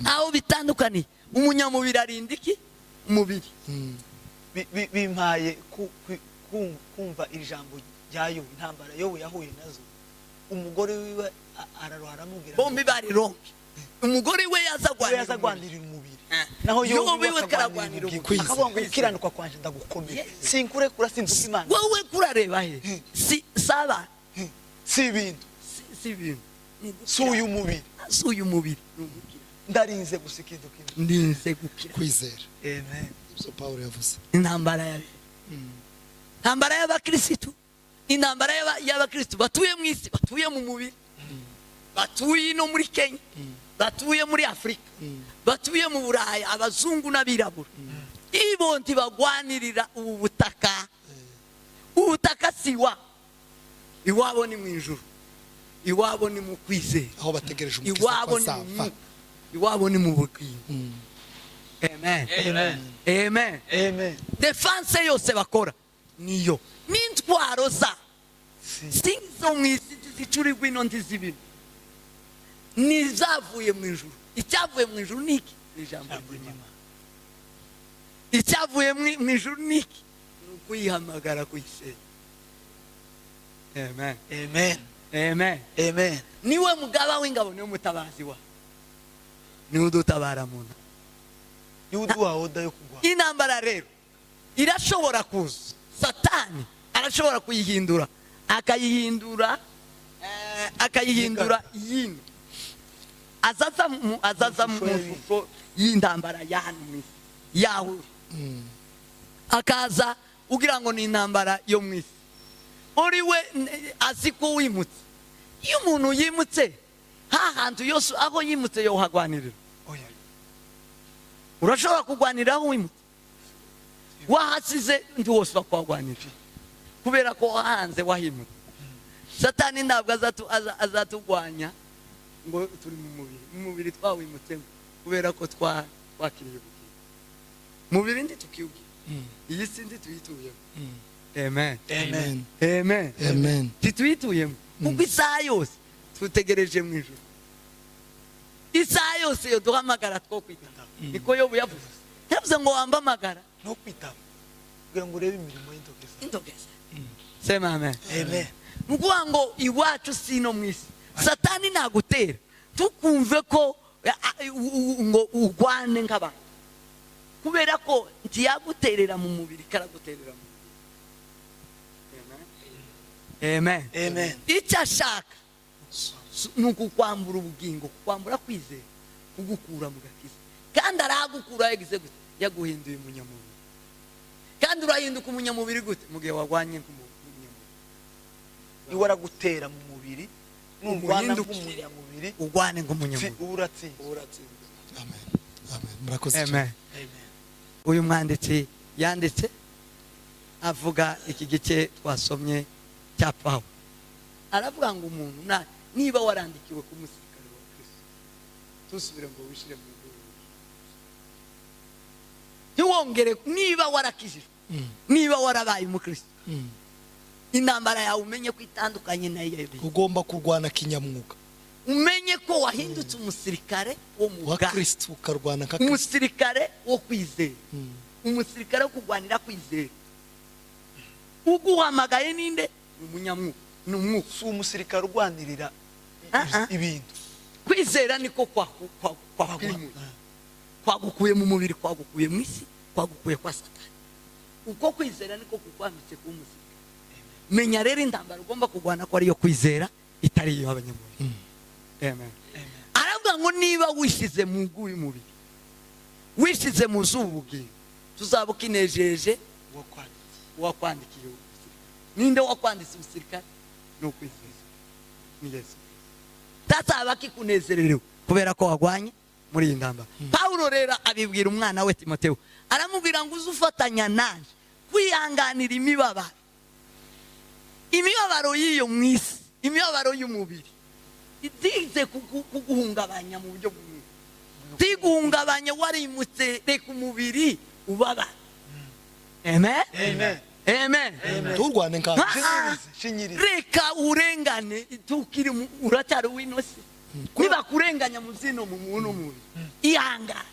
S1: Aho bitandukaniye, umunyamubiri arinda iki? Umubiri.
S3: Bimpaye kumva ijambo rya Yobu, intambara Yobu yahuye nazo. Umugore wiwe araroha aramubwira,
S1: bombi bari ronke. Umugore we yazagwanirira
S3: umubiri, naho Yobu we karagwanira umubiri. Akavuga ngo gukiranuka kwanje ndagukomeye, sinkurekura, sinzuka Imana.
S1: Wowe kurareba he? Si saba,
S3: si ibintu,
S1: si ibintu,
S3: si uyu mubiri,
S1: si uyu mubiri.
S3: Ndarinze gusa ikintu kimwe,
S1: ndinze gukira
S2: kwizera.
S3: Amen.
S2: Ibyo Paulo yavuze.
S1: Intambara ya intambara y'abakristo, intambara y'abakristo batuye mu isi, batuye mu mubiri, batuye no muri Kenya, batuye muri Afrika, batuye mu Buraya, abazungu n'abirabura. Ibo ntibagwanirira ubu butaka. Ubutaka siwa iwabo ni mu ijuru, iwabo ni mu kwizera,
S2: aho bategereje umukiza ko azava,
S1: iwabo ni mu bugingo. Amen.
S3: Amen.
S1: Amen.
S3: Amen.
S1: Defense yose bakora niyo n'intwaro za sinzo mu isi zicurirwa ino ndizibino nizavuye mu ijuru. Icyavuye mu ijuru niki? Ni ijambo ry'Imana. Icyavuye mu ijuru niki? Ni ukuyihamagara kuyisenya. Amen.
S3: Amen.
S1: Amen.
S3: Amen.
S1: Niwe mugaba w'ingabo, niwe mutabazi wa, niwe udutabara muntu,
S3: niwe uduha order yo kugwa.
S1: Intambara rero irashobora kuza, Satani arashobora kuyihindura, akayihindura yindi, azaza mu shusho y'intambara ya hano mu isi yawe, akaza ugira ngo ni intambara yo mu isi. Uri we azi ko wimutse. Iyo umuntu yimutse hahantu yose aho yimutse yohagwanirira. Urashobora kugwanira aho wimutse, wahasize ndi wose bakwagwanira kubera ko wahanze wahimutse. Satani ntabwo azatugwanya ngo turi mu mubiri, mu mubiri twawimutsemo kubera ko twakiriye ubugingo. Mubiri ndi tukiugira, iyi si ndi tuyituyemo. Amen.
S3: Amen.
S1: Amen.
S2: Amen.
S1: Tituyituyemo kuko isaha yose tutegereje mu ijuru, isaha yose yo duhamagara two kwitaba. Niko Yobu yavuze, yavuze ngo wambamagara
S3: no kwitaba kugira ngo urebe imirimo y'intoki.
S1: Sema amen.
S3: Amen.
S1: Nukuvuga ngo iwacu sino mu isi, Satani nagutera tukumve ko ngo ugwane nk'abantu, kubera ko ntiyaguterera mu mubiri, karaguterera mu mubiri. Amen.
S3: Amen.
S1: Icyo ashaka ni ukukwambura ubugingo, kukwambura kwizera, kugukura mu gakiza. Kandi aragukura yagize gute? Yaguhinduye umunyamubiri. Kandi urahinduka umunyamubiri gute? Mu gihe wagwanye nk'umunyamubiri.
S3: Iwe aragutera mu mubiri, nurwana nk'umunyamubiri,
S1: ugwane nk'umunyamubiri,
S3: uratsinze.
S2: Amen. Amen. Murakoze.
S1: Amen. Uyu mwanditsi yanditse avuga iki gice twasomye cya Pawulo, aravuga ngo umuntu niba warandikiwe ku musirikare wa Kristo, tusubire ngo wishire mu mubiri, ntiwongere. Niba warakijijwe, niba warabaye umukristo, intambara yawe umenye ko itandukanye na iyo.
S2: Ugomba kurwana kinyamwuga,
S1: umenye ko wahindutse umusirikare wo mu
S2: Kristo, ukarwana nka Kristo,
S1: umusirikare wo kwizera, umusirikare wo kurwanira kwizera. Uguhamagaye ninde? Umunyamwuka. Ni umwuka,
S3: si umusirikare urwanirira ibintu.
S1: Kwizera niko kwakwimuye, kwagukuye mu mubiri, kwagukuye mu isi, kwagukuye kwa Satani. Uko kwizera niko kukwambitse kuba umusirikare. Menya rero intambara ugomba kurwana ko ariyo kwizera, itari iyo abanyamubiri. Amen. Aravuga ngo niba wishyize mu mubiri, wishize mu z'ubugingo, tuzaba ukinejeje uwakwandikiye umusirikare. Ninde wakwanditse umusirikare? Ni ukwizera, ni Yesu. Tazaba kikunezererewe kubera ko wagwanye muri iyi ntambara. Pawulo rero abibwira umwana we Timoteyo, aramubwira ngo uze ufatanya nanjye kwihanganira imibabaro, imibabaro y'iyo mu isi, imibabaro y'umubiri itinze kuguhungabanya mu buryo bumwe, tiguhungabanya warimutse, reka umubiri ubabara. Amen.
S3: Amen.
S1: Amen.
S2: Turwane nka
S1: reka urengane, tukiri uracyari w'inosi. Niba kurenganya mu zino mu muntu mubiri, ihangane.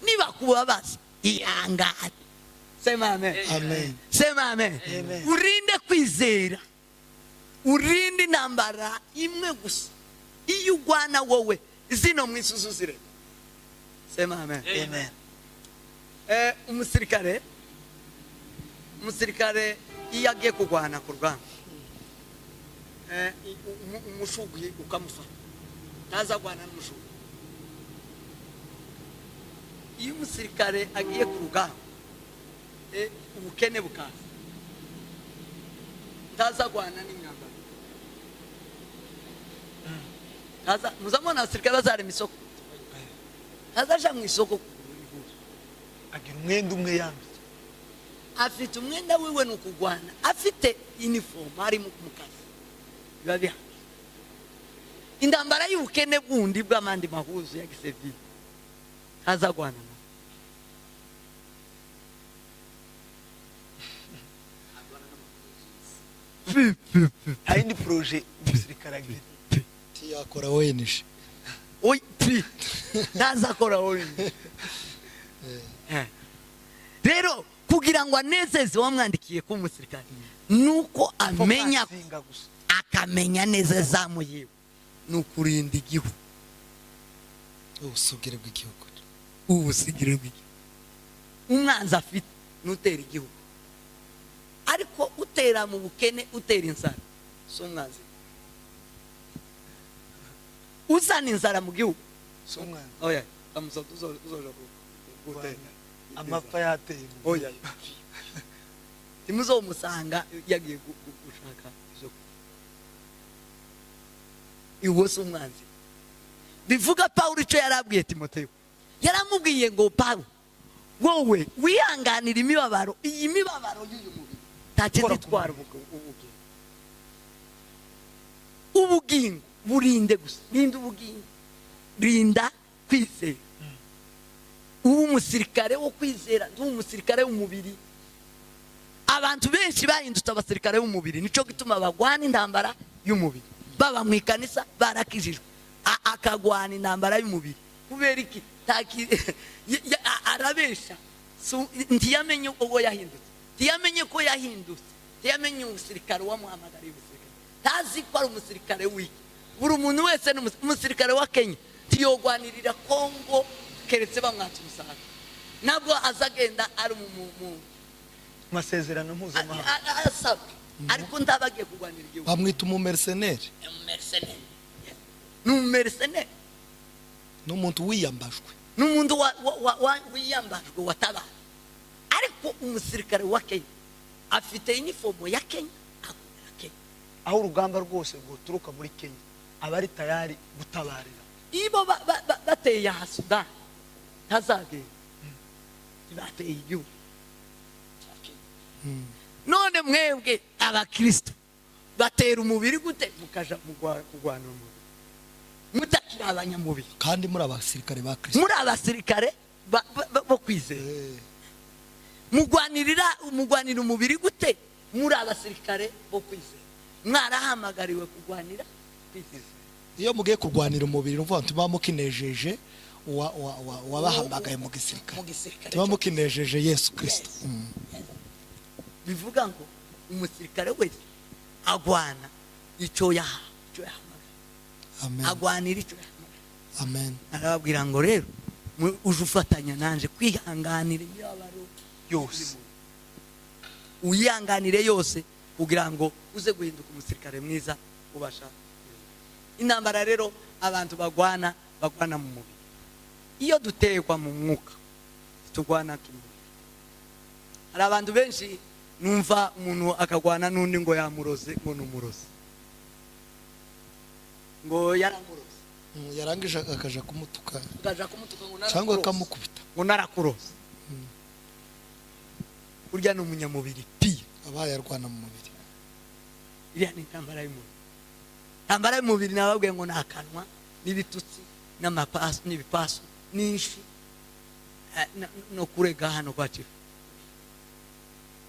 S1: Niba kubabaza, ihangane. Sema amen.
S2: Amen.
S1: Sema amen. Urinde kwizera, urinde intambara imwe gusa iyo ugwana wowe zino mu isi uzuzire. Sema amen.
S3: Amen.
S1: Umusirikare iyo agiye kurwana ku rugamba, umushugi ukamufata, ntazagwana n'umushugi. Iyo umusirikare agiye ku rugamba, ubukene bukaza, ntazagwana n'imyambaro. Muzamubona abasirikare bazarema isoko, ntazaja mu isoko kugura impuzu,
S3: agira umwenda umwe yambitse,
S1: afite umwenda wiwe ni ukugwana, afite uniform ari mu kazi, biba bihagije. Intambara y'ubukene bundi bw'amandi mahuzu ya gisivili ntazagwana nayo.
S3: Hari indi projet umusirikare agira
S2: yakora ONG.
S1: Oyi ntazakora ONG. Rero kugira ngo anezeze wamwandikiye ko umusirikare, nuko amenya Akamenya neza zamu yiwe ni ukurinda igihugu,
S2: ubusugire bw'igihugu,
S1: ubusigire bw'igihugu. Umwanzi afite n'utera igihugu, ariko utera mu bukene, utera inzara si umwanzi. Uzana inzara mu gihugu
S3: si umwanzi.
S1: Oya, amusoto uzoja gutera
S3: amapfa yateye.
S1: Oya, timuzomusanga yagiye gushaka izo. Iwo si umwanzi. Bivuga Pawulo icyo yarabwiye Timoteyo, yaramubwiye ngo Pawulo, wowe wihanganira imibabaro, iyi mibabaro y'uyu mubiri ntacyo itwara ubugingo. Ubugingo burinde gusa, rinda ubugingo, rinda kwizera. Uba umusirikare wo kwizera, ndi umusirikare w'umubiri. Abantu benshi bahindutse abasirikare b'umubiri, nico gituma bagwana intambara y'umubiri. Baba mu ikanisa barakijijwe, akagwana intambara y'umubiri. Kubera iki? Arabesha, ntiyamenye uwo yahindutse, ntiyamenye ko yahindutse, ntiyamenye umusirikare wamuhamagariye umusirikare, ntazi ko ari umusirikare w'iki. Buri muntu wese ni umusirikare wa Kenya, ntiyogwanirira Kongo keretse bamwatse umusaraba. Ntabwo azagenda ari mu
S3: masezerano mpuzamahanga
S1: asabwe, ariko ndabagiye kurwanira igihugu.
S2: Bamwita umumercenaire.
S1: Ni umumercenaire,
S2: ni umuntu wiyambajwe,
S1: ni umuntu wiyambajwe watabara. Ariko umusirikare wa Kenya afite inifomo ya Kenya, akorera Kenya.
S3: Aho urugamba rwose rwoturuka muri Kenya aba ari tayari gutabarira.
S1: Ibo bateye aha Sudan ntazagenda, bateye igihugu. None mwebwe abakristo batera umubiri gute mukaja kurwana umubiri mutakiri abanyamubiri,
S2: kandi muri abasirikare ba Kristo,
S1: muri abasirikare bo kwizera? Mugwanira umubiri gute muri abasirikare bo kwizera? Mwarahamagariwe kurwanira kwizera.
S2: Iyo mugiye kurwanira umubiri uvuga nti mukinejeje wabahamagaye mu gisirikare, tuba mukinejeje Yesu Kristo.
S1: Bivuga ngo umusirikare wese agwana icyo yahamagaye.
S2: Amen.
S1: Agwanira icyo yahamagaye.
S2: Amen.
S1: Arababwira ngo rero uje ufatanya nanje kwihanganira imibabaro
S3: yose,
S1: uyihanganire yose kugira ngo uze guhinduka umusirikare mwiza ubasha. Intambara rero abantu bagwana mu mubiri. Iyo dutekwa mu mwuka tugwana kimubiri. Hari abantu benshi numva umuntu akagwana n'undi ngo yamuroze, ngo numuroze, ngo yaramuroze,
S2: yarangije akaja kumutuka,
S1: ngo
S2: cyangwa akamukubita
S1: ngo narakuroze. Urya ni umunyamubiri pi,
S2: abaye arwana mu mubiri.
S1: Iriya ni intambara y'umubiri. Intambara y'umubiri nababwiye ngo nakanwa n'ibitutsi n'amapaso n'ibipaso n'inshi no kurega hano kwa chief,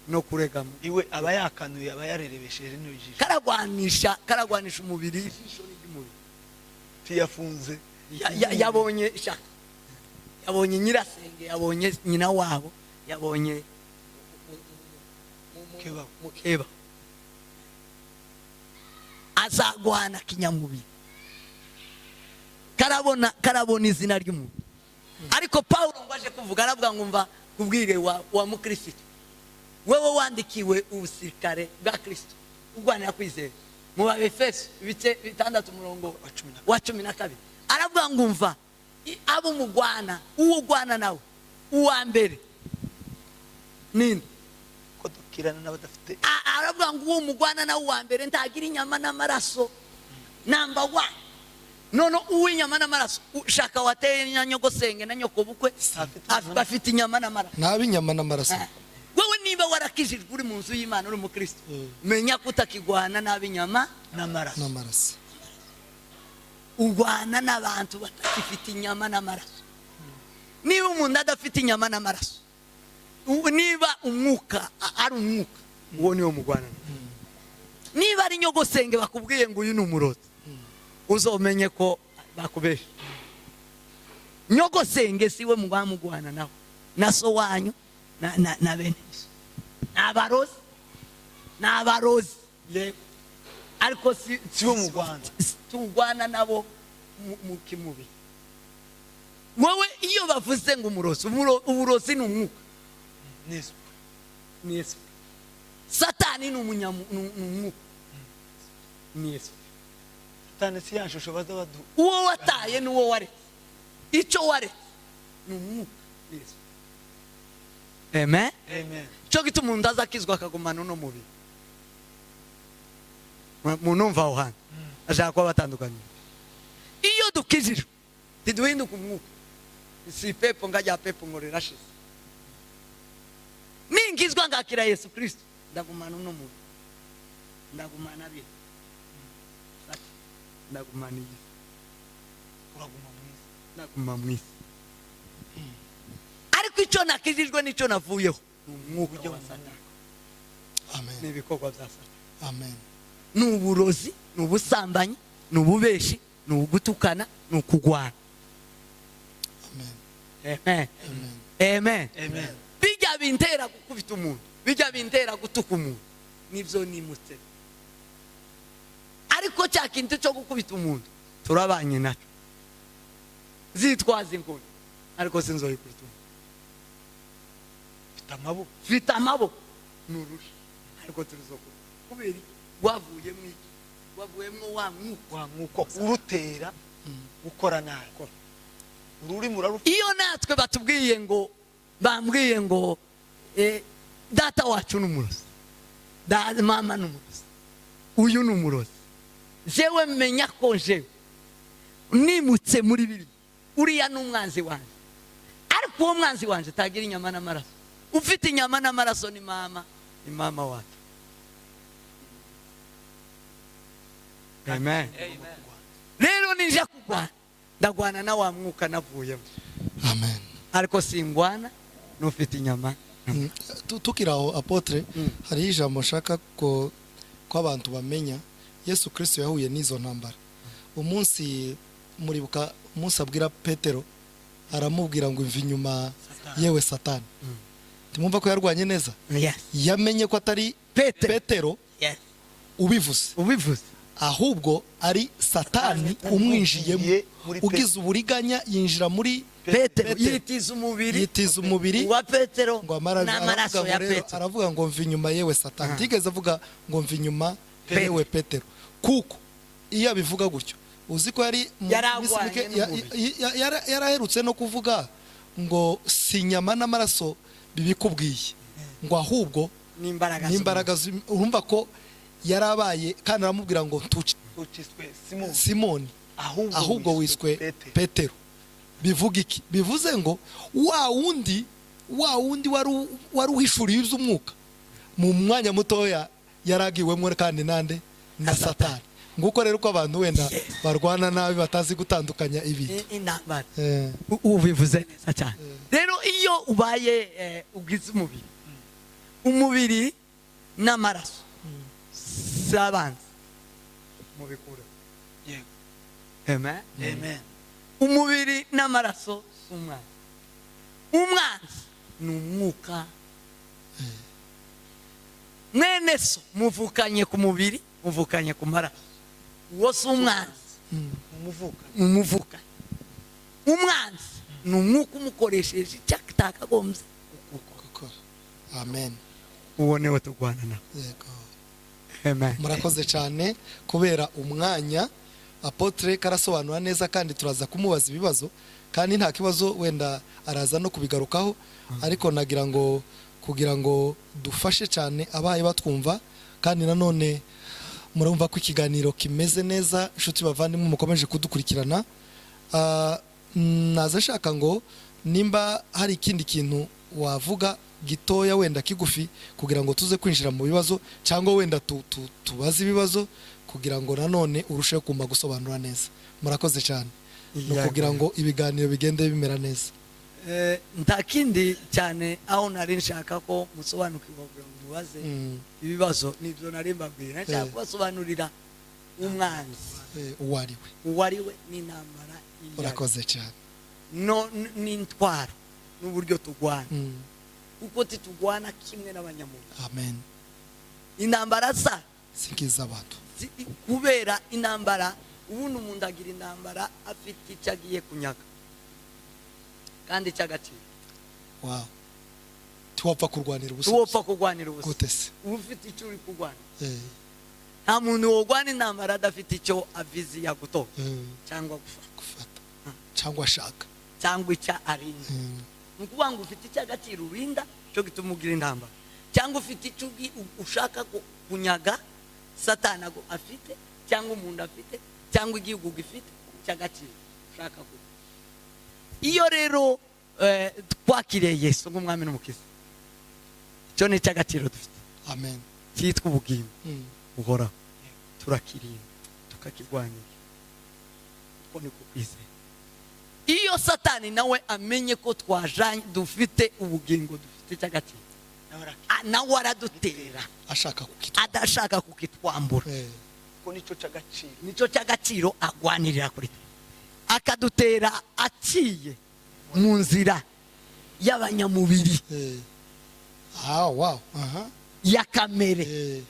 S1: no kurega
S3: iwe aba yakanuye, aba yarerebesheje n'ijisho,
S1: karagwanisha umubiri, ijisho ry'umubiri
S3: tiyafunze.
S1: Yabonye ishaka, yabonye nyirasenge, yabonye nyina wabo, yabonye mukeba. Azagwana kinyamubiri, karabona izina ry'umuntu. Ariko Paulo ngo aje kuvuga aravuga ngo mva kubwire wa mukristo, wewe wandikiwe ubusirikare bwa Kristo urwanira kwizera. Mu Babefeso ibice 6 umurongo wa 12 aravuga ngo mva abo mugwana, uwo ugwana nawe uwa mbere ninde?
S3: Ko dukirana n'abadafite.
S1: Aravuga ngo uwo mugwana nawe uwa mbere ntagira inyama n'amaraso, number 1. None uw'inyama n'amaraso ushaka wateye nyogosenge na nyokobukwe afite inyama n'amaraso,
S2: nabi inyama n'amaraso.
S1: Wewe niba warakijijwe uri mu nzu y'Imana uri mu Kristo, menya ko utakigwana n'abinyama
S3: n'amaraso.
S1: Ugwana n'abantu batakifite inyama n'amaraso. Niba umuntu adafite inyama n'amaraso, niba umwuka ari umwuka, uwo niwo mugwana. Niba ari nyogosenge bakubwiye ngo uyu ni umurozi, uzomenye ko bakubesha. Nyogosenge siwe mugwana nawe, na so wanyu na bene so. N'abarozi yego. Ariko si
S3: Si bo mu Rwanda.
S1: Turwana nabo mu kimubiri. Wowe iyo bavuze ngo umurozi, uburozi ni umwuka.
S3: Ni esprit.
S1: Ni esprit. Satani ni ni umwuka, ni esprit.
S3: Satani si ya shusho baza baduha.
S1: Uwo wataye n'uwo waretse, icyo waretse ni umwuka, ni esprit. Amen.
S3: Amen.
S1: Cyo gituma umuntu azakizwa akagumana uno mubiri. Munumva aho hantu ashaka kuba batandukanye. Iyo dukijijwe ntiduhinduka umwuka, si pepo ngajya pepo ngo rirashize. Ningizwa ngakira Yesu Kristo, ndagumana uno mubiri, ndagumana biri, ndagumana iyi.
S3: Uraguma mu isi.
S1: Ndaguma mu isi, ariko icyo nakijijwe n'icyo navuyeho ni umwuka wa Satani.
S2: Amen.
S1: Ni ibikorwa bya Satani.
S2: Amen.
S1: Ni uburozi, ni ubusambanyi, ni ububeshi, ni ugutukana, ni ukugwana.
S2: Amen.
S1: Amen. Amen.
S3: Amen.
S1: Bijya bintera gukubita umuntu, bijya bintera gutuka umuntu, nibyo nimutse. Ariko cya kintu cyo gukubita umuntu turabanye nacyo, zitwaza inkoni, ariko sinzoyikubita umuntu.
S3: Mfite amaboko.
S1: Mfite amaboko ni urusha, ariko turizokubita. Kubera iki? Wavuyemo iki? Wavuyemo wa mwuka.
S3: Wa mwuka urutera gukora nabi, ururimi urarufite.
S1: Iyo natwe batubwiye ngo, bambwiye ngo data wacu ni umurozi, mama ni umurozi, uyu ni umurozi, jewe menya ko jewe nimutse muri bibiri, uriya ni umwanzi wanjye. Ariko uwo mwanzi wanjye atagira inyama n'amaraso. Ufite inyama n'amaraso ni mama, ni mama wacu. Amen. Rero ninja kugwana, ndagwana na wa mwuka navuyemo.
S2: Amen.
S1: Ariko singwana n'ufite inyama.
S2: Tukiri aho apotre, hari ijambo nshaka ko abantu bamenya. Yesu Kristo yahuye n'izo ntambara. Umunsi muribuka umunsi abwira Petero, aramubwira ngo imva inyuma yewe Satani. Ntimwumva ko yarwanye neza?
S1: Yes.
S2: Yamenye ko atari Petero
S1: Yes.
S2: ubivuze.
S1: Ubivuze.
S2: Ahubwo ari Satani umwinjiyemo, ugize uburiganya yinjira muri
S1: Petero, yitiza umubiri,
S2: yitiza umubiri
S1: wa Petero
S2: ngo amara
S1: n'amaraso ya Petero.
S2: Aravuga ngo mva inyuma yewe Satani. Ntigeze avuga ngo mva inyuma yewe Petero, kuko iyo abivuga gutyo uzi ko yari yaraherutse no kuvuga ngo si inyama n'amaraso bibikubwiye, ngo ahubwo n'imbaraga. Urumva ko yarabaye, kandi aramubwira ngo Simoni ahubwo wiswe Petero. Bivuga iki? Bivuze ngo wa wundi wari uhishuriye iby'umwuka mu mwanya mutoya yaragiwemo kandi nande na Satani. Nguko rero uko abantu wenda barwana nabi batazi gutandukanya ibintu.
S1: Intambara ubivuze neza cyane. Rero iyo ubaye ugize umubiri, umubiri n'amaraso sabanza mubikure.
S3: Yego.
S1: Amen.
S3: Amen.
S1: Umubiri n'amaraso si umwanzi. Umwanzi ni umwuka. Mwene so muvukanye ku mubiri, muvukanye ku maraso. Uwo si umwanzi. Umuvukanye. Umwanzi ni umwuka umukoresheje icyo atakagombye
S2: gukora. Amen.
S1: Uwo niwe turwana nawe.
S2: Yego.
S1: Amen.
S2: Murakoze cyane kubera umwanya. Apotre karasobanura neza kandi turaza kumubaza ibibazo, kandi nta kibazo wenda araza no kubigarukaho, ariko nagira ngo kugira ngo dufashe cyane abaye batwumva, kandi nanone murumva ko ikiganiro kimeze neza. Inshuti bavandimwe mukomeje kudukurikirana, naza shaka ngo nimba hari ikindi kintu wavuga gitoya wenda kigufi kugira ngo tuze kwinjira mu bibazo, cyangwa wenda tubaze ibibazo kugira ngo nanone urusheho kumva gusobanura neza. Murakoze cyane. No kugira ngo ibiganiro bigende bimera neza.
S1: Nta kindi cyane aho nari nshaka ko musobanukirwa kugira ngo mubaze ibibazo, nibyo nari mbabwira. Nshaka kubasobanurira umwanzi
S2: uwo ari we
S1: n'intambara.
S2: Urakoze cyane.
S1: No n'intwaro n'uburyo tugwana, kuko titugwana kimwe n'abanyamubiri.
S2: Amen.
S1: Intambara za
S2: sikiza abantu,
S1: Kubera intambara, ubundi umuntu agira intambara afite icyo agiye kunyaga kandi cy'agaciro.
S2: Wow, tiwapfa kurwanira ubusa.
S1: Tuwopfa kurwanira ubusa.
S2: Gute se?
S1: Uba ufite icyo uri kurwana. Nta muntu wogwana intambara adafite icyo avizi yagutora cyangwa gufata.
S2: Gufata cyangwa ashaka.
S1: Cyangwa icyo arinda. Ni ukuvuga ngo ufite icy'agaciro urinda, cyo gituma ugira intambara, cyangwa ufite icyo ushaka kunyaga Satani afite, cyangwa umuntu afite, cyangwa igihugu gifite cy'agaciro ushaka ku. Iyo rero twakiriye Yesu nk'umwami n'umukiza, icyo ni icy'agaciro dufite.
S2: Amen.
S1: Cyitwa ubugingo buhoraho, turakirinda, tukakirwanira, uko niko kwizera. Iyo Satani nawe amenye ko twajanye, dufite ubugingo, dufite icy'agaciro, nawe aradutera.
S2: Ashaka kukitwa.
S1: Adashaka kukitwambura.
S3: Kuko nicyo cy'agaciro.
S1: Nicyo cy'agaciro agwanirira kuri twe, akadutera aciye mu nzira y'abanyamubiri,
S2: Ah, wow, aha.
S1: ya kamere,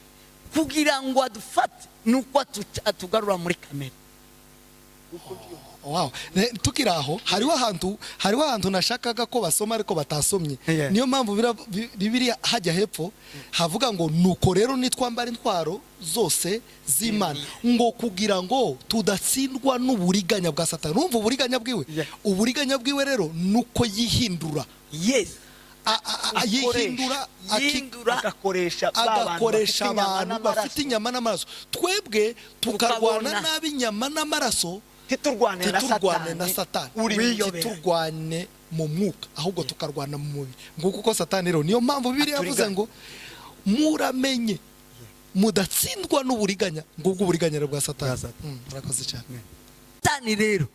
S1: kugira ngo adufate nuko atugarura muri kamere.
S2: Wow. Tukiri aho, hariho ahantu nashakaga ko basoma ariko batasomye. Niyo mpamvu Bibiliya hajya hepfo havuga ngo: "Nuko rero nitwambara intwaro zose z'Imana, ngo kugira ngo tudatsindwa n'uburiganya bwa Satani." Urumva uburiganya bwiwe? Uburiganya bwiwe rero nuko yihindura. Yihindura
S1: Yihindura.
S3: Agakoresha ba bantu
S2: agakoresha
S3: bafite inyama
S2: abantu bafite
S3: n'amaraso.
S2: inyama n'amaraso, twebwe tukarwana
S1: Tukabona.
S2: n'ab'inyama n'amaraso.
S3: Ntiturwane na
S2: Titurwane na
S3: Satani
S2: Satani
S3: uri
S1: Wiyobera.
S2: Titurwane mu mwuka, ahubwo tukarwana mu mubiri. Nguko uko Satani rero, niyo mpamvu Bibiliya yavuze
S3: Aturiganya.
S2: ngo: "Muramenye mudatsindwa n'uburiganya." Ngubwo uburiganya rero bwa Satani.
S1: Bwa Satani.
S2: Murakoze cyane.
S1: Satani rero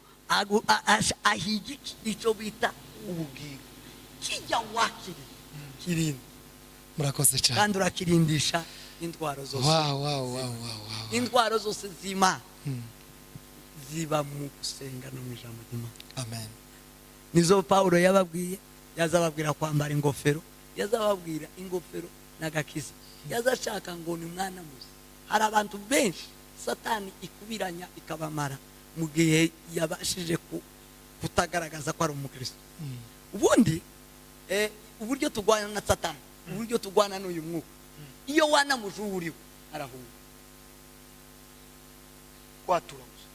S1: ahiga icyo bita
S3: ubugingo.
S1: Kijya wakiri kirinda.
S2: Murakoze cyane.
S1: Kandi urakirindisha intwaro zose.
S2: Wow.
S1: Intwaro zose z'Imana ziba mu gusenga no mu ijambo ry'Imana.
S2: Amen.
S1: Nizo Pawulo yababwiye. Yazababwira kwambara ingofero, yazababwira ingofero n'agakiza, yazashaka ngo ni mwana musa. Hari abantu benshi Satani ikubiranya ikabamara mu gihe yabashije kutagaragaza ko ari umukristo. Ubundi uburyo turwana na Satani, uburyo turwana n'uyu mwuka, iyo wanamuje uwo uriwe arahunga.
S3: Kwatura gusa.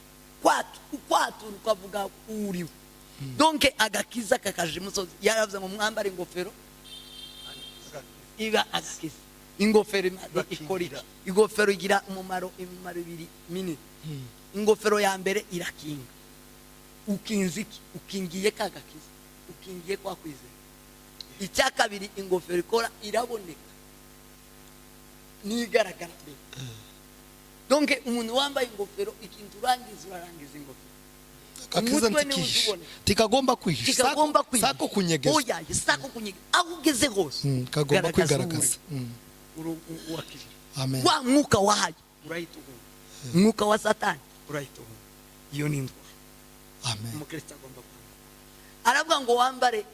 S1: Kwatura ukavuga uwo uriwe, donc agakiza kakaje imusozi. Yaravuze ngo mwambare ingofero iba agakiza. Ingofero ikora iki? Ingofero igira umumaro, imimaro ibiri minini. Ingofero ya mbere irakinga. Ukinze iki? Ukingiye ka gakiza, ukingiye kwa kwizera. Icya kabiri ingofero ikora, iraboneka, nigaragara mbere. Donc umuntu wambaye ingofero, ikintu urangiza, urarangiza ingofero.
S2: Agakiza
S1: Umutwe niwo
S2: ntikihishe.
S1: uzuboneka.
S2: Tikagomba kwihisha.
S1: Kikagomba kwihisha.
S2: Sako kunyegeza.
S1: Oya, sako kunyegeza. Aho ugeze hose,
S2: Kagomba
S1: garagaza
S2: kwigaragaza.
S1: uri uwakijijwe.
S2: Amen.
S1: Wa mwuka wahaye urahita uhunga, umwuka wa Satani urahita uhunga. Iyo ni indwara
S2: Amen.
S1: umukristo agomba kwambara. Aravuga ngo wambare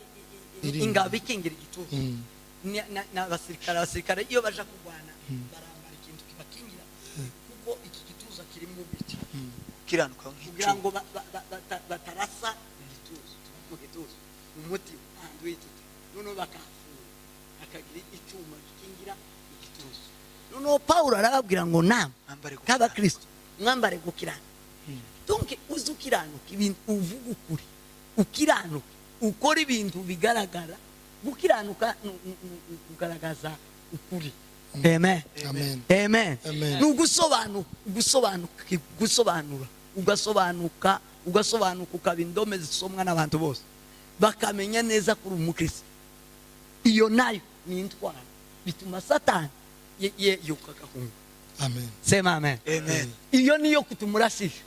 S2: Irinda.
S1: ingabo ikingira igituza. N'abasirikare, abasirikare iyo baja kurwana barambara ikintu kibakingira, kuko iki gituza kirimo iki?
S3: Kiranuka
S1: Kugira
S3: nk'icyuma.
S1: ngo batarasa igituza, mu gituza, mu mutima, ahantu h'itutu, noneho bakahafunga, hakagira icyuma gikingira igituza. Noneho Pawulo arababwira ngo nama
S3: Mwambare gukiranuka.
S1: nk'abakristo mwambare gukiranuka. Donc uzi ukiranuka ibintu, uvuga ukuri, ukiranuka, ukora ibintu bigaragara. Gukiranuka ni kugaragaza ukuri. Amen.
S2: Amen.
S1: Amen.
S2: Amen.
S1: Ni ugusobanuka, gusobanuka, gusobanura, ugasobanuka, ugasobanuka, ukaba indome zisomwa n'abantu bose, bakamenya neza kuri umukristo. Iyo nayo ni intwaro, bituma Satani yuka agahunga.
S2: Amen.
S1: Sema amen.
S3: Amen.
S1: Iyo niyo kutumurasisha.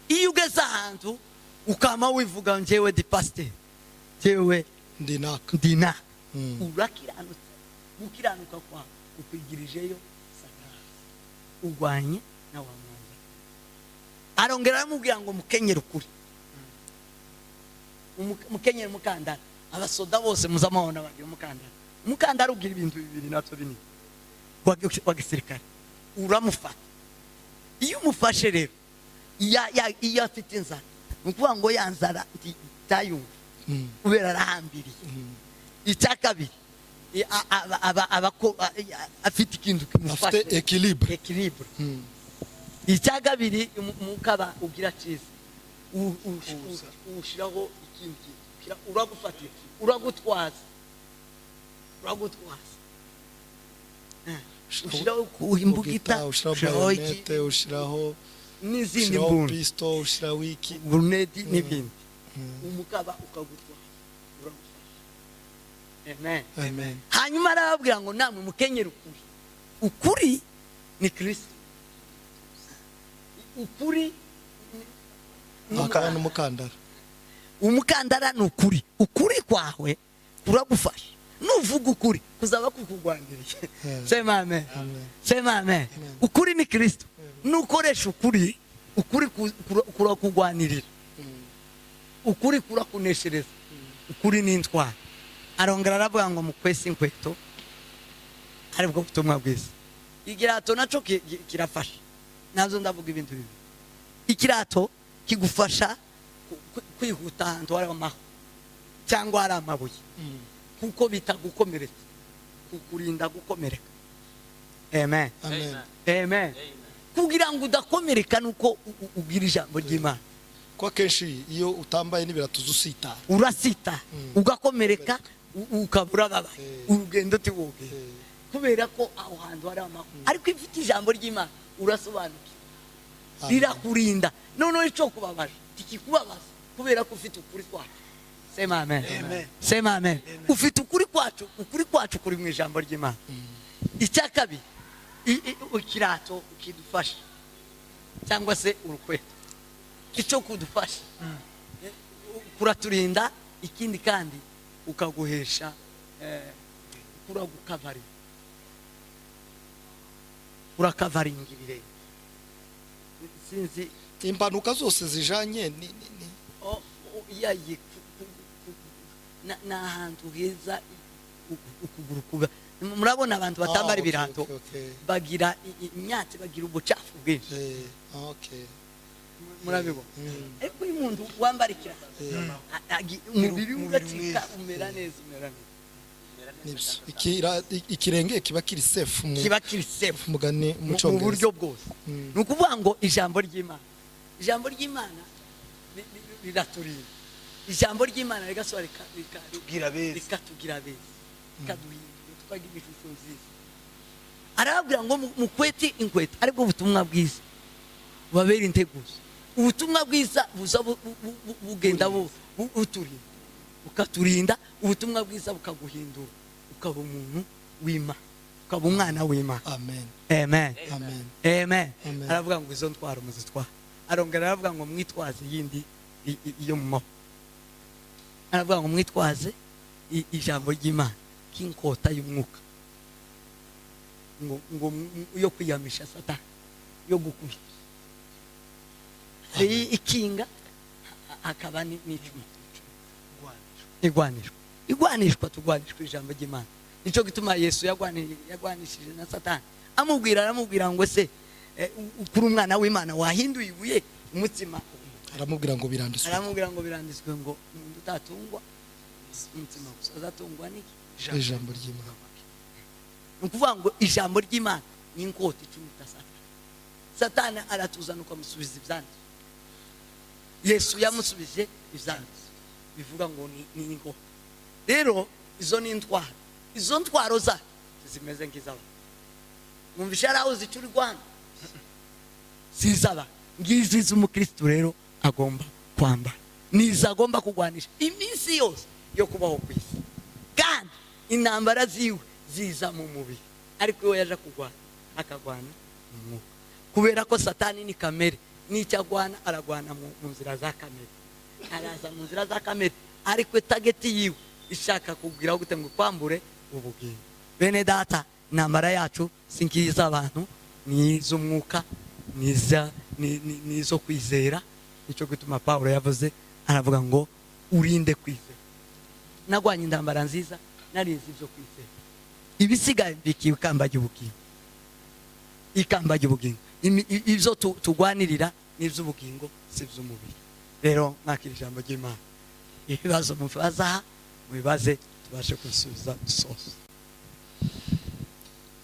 S1: Iyo ugeze ahantu ukama wivuga: "Njyewe di pasiteri, njyewe
S2: Ndi naka."
S1: Ndi naka. Urakiranutse, gukiranuka kwawe ukwigirijeyo Satani, urwanye na wa mwanza. Arongera aramubwira ngo mukenyere ukuri. Mukenyere umukandara. Abasoda bose muzamabona bagira umukandara. Umukandara ugira ibintu bibiri nabyo binini wa gisirikare, uramufata iyo Iyo umufashe rero iyo afite inzara, ni ukuvuga ngo ya nzara ntitayumva kubera arahambiriye. Icya kabiri, afite ikintu kimufashe,
S2: afite équilibre.
S1: Équilibre. Icya kabiri, umukaba ugira cyiza, ushiraho ikindi kintu, uragufatira, uragutwaza, uragutwaza, ushiraho imbugita,
S2: ushiraho bayonete, ushiraho
S1: n'izindi mbunda,
S2: pisto, ushiraho iki,
S1: grenade n'ibindi. Umukaba ukagutwaza, uragufasha. Amen.
S2: Amen.
S1: Hanyuma arababwira ngo namwe mukenyere ukuri. Ukuri ni Kristo. Ukuri
S2: n'umukandara.
S1: Umukandara ni ukuri. Ukuri kwawe kuragufasha. Nuvuga ukuri kuzaba kukugwaniriye. Sema amen. Sema amen. Ukuri ni Kristo. Nukoresha ukuri, ukuri kurakugwanirira. Ukuri kurakuneshereza. Ukuri ni intwaro. Arongera aravuga ngo mukwese inkweto, aribwo butumwa bwiza. Ikirato naco kirafasha. Nazo ndavuga ibintu bibiri. Ikirato kigufasha kwihuta ahantu hari amaho cyangwa hari amabuye, kuko bitagukomeretsa, kukurinda gukomereka. Amen.
S2: Amen.
S1: Amen. Kugira ngo udakomereka nuko ugira ijambo ry'Imana.
S2: Kwa kenshi iyo utambaye n'ibirato usita,
S1: urasita, ugakomereka, ukabura babaye, urugendo tiwoge, kubera ko aho hantu hari amaho. Ariko ifite ijambo ry'Imana urasobanukirwa, rirakurinda. Noneho ico kubabaza tikikubabaza kubera ko ufite ukuri kwacu. Sema amen. Sema amen. Ufite ukuri kwacu, ukuri kwacu kuri mu ijambo ry'Imana. Icya kabiri, ikirato kidufasha cyangwa se urukweto, icyo kudufasha kuraturinda. Ikindi kandi ukaguhesha, kuragukavaringa, urakavaringa ibirenge. Sinzi
S2: impanuka zose zijanye ni
S1: ni ahantu heza ukuguru kuba. Murabona abantu batambara ibirato bagira imyatsi, bagira ubucafu bwinshi. Murabibona. Ariko uyu muntu wambara ikirato, umubiri ugacika, umera neza, umera neza.
S2: Ikirenge kiba kiri safe,
S1: kiba kiri safe
S2: mugani
S1: mu buryo bwose. Ni ukuvuga ngo ijambo ry'Imana, ijambo ry'Imana riraturinda. Ijambo ry'Imana rigasora rikatugira beza, rikaduhindura tukagira ishusho nziza. Arababwira ngo mukwete inkweto, aribwo butumwa bwiza bubabera integuza. Ubutumwa bwiza buza bugenda buturinda, bukaturinda. Ubutumwa bwiza bukaguhindura, ukaba umuntu w'Imana, ukaba umwana w'Imana.
S2: Amen.
S1: Amen.
S2: Amen.
S1: Amen. Aravuga ngo izo ntwaro muzitwara. Arongera aravuga ngo mwitwaze yindi iyo mu maboko. Aravuga ngo mwitwaze ijambo ry'Imana k'inkota y'umwuka, ngo yo kwiyamisha Satani, yo gukubita ikinga, akaba n'icuma. Igwanishwa, igwanishwa, tugwanishwa ijambo ry'Imana. Nico gituma Yesu yagwanishije na Satani, amubwira, aramubwira ngo se kuri umwana w'Imana wahinduye ibuye umutsima.
S2: Aramubwira ngo biranditswe,
S1: aramubwira ngo biranditswe ngo umuntu utatungwa umutsima gusa azatungwa n'iki?
S2: Ijambo ry'Imana.
S1: Ni ukuvuga ngo ijambo ry'Imana ni inkota icumita Satani. Satani aratuzana ukamusubiza ibyanditswe. Yesu yamusubije ibyanditswe, bivuga ngo ni inkota. Rero izo ni intwaro. Izo ntwaro zacu zimeze nk'iz'abantu. Mwumvisha araho zicura Rwanda sizaba ngizi z'umukristo rero agomba kwambara, nizo agomba kugwanisha iminsi yose yo kubaho ku isi. Kandi intambara ziwe ziza mu mubiri, ariko iyo yaje kugwana akagwana mu mwuka, kubera ko Satani ni kamere, n'icyo agwana aragwana mu nzira za kamere, araza mu nzira za kamere, ariko tageti yiwe ishaka kugira gute ngo kwambure ubugingo. Bene data, intambara yacu si nk'iz'abantu, ni iz'umwuka, ni izo kwizera. Nicyo gituma Paulo yavuze, aravuga ngo urinde kwizera. Nagwanye intambara nziza, narinze ibyo kwizera, ibisigaye mbikiwe ikamba ry'ubugingo, ikamba ry'ubugingo. Ibyo tugwanirira n'iby'ubugingo, si iby'umubiri. Rero mwakira ijambo ry'Imana. Ibibazo mubaza aha, mubibaze tubashe kubisubiza dusoza.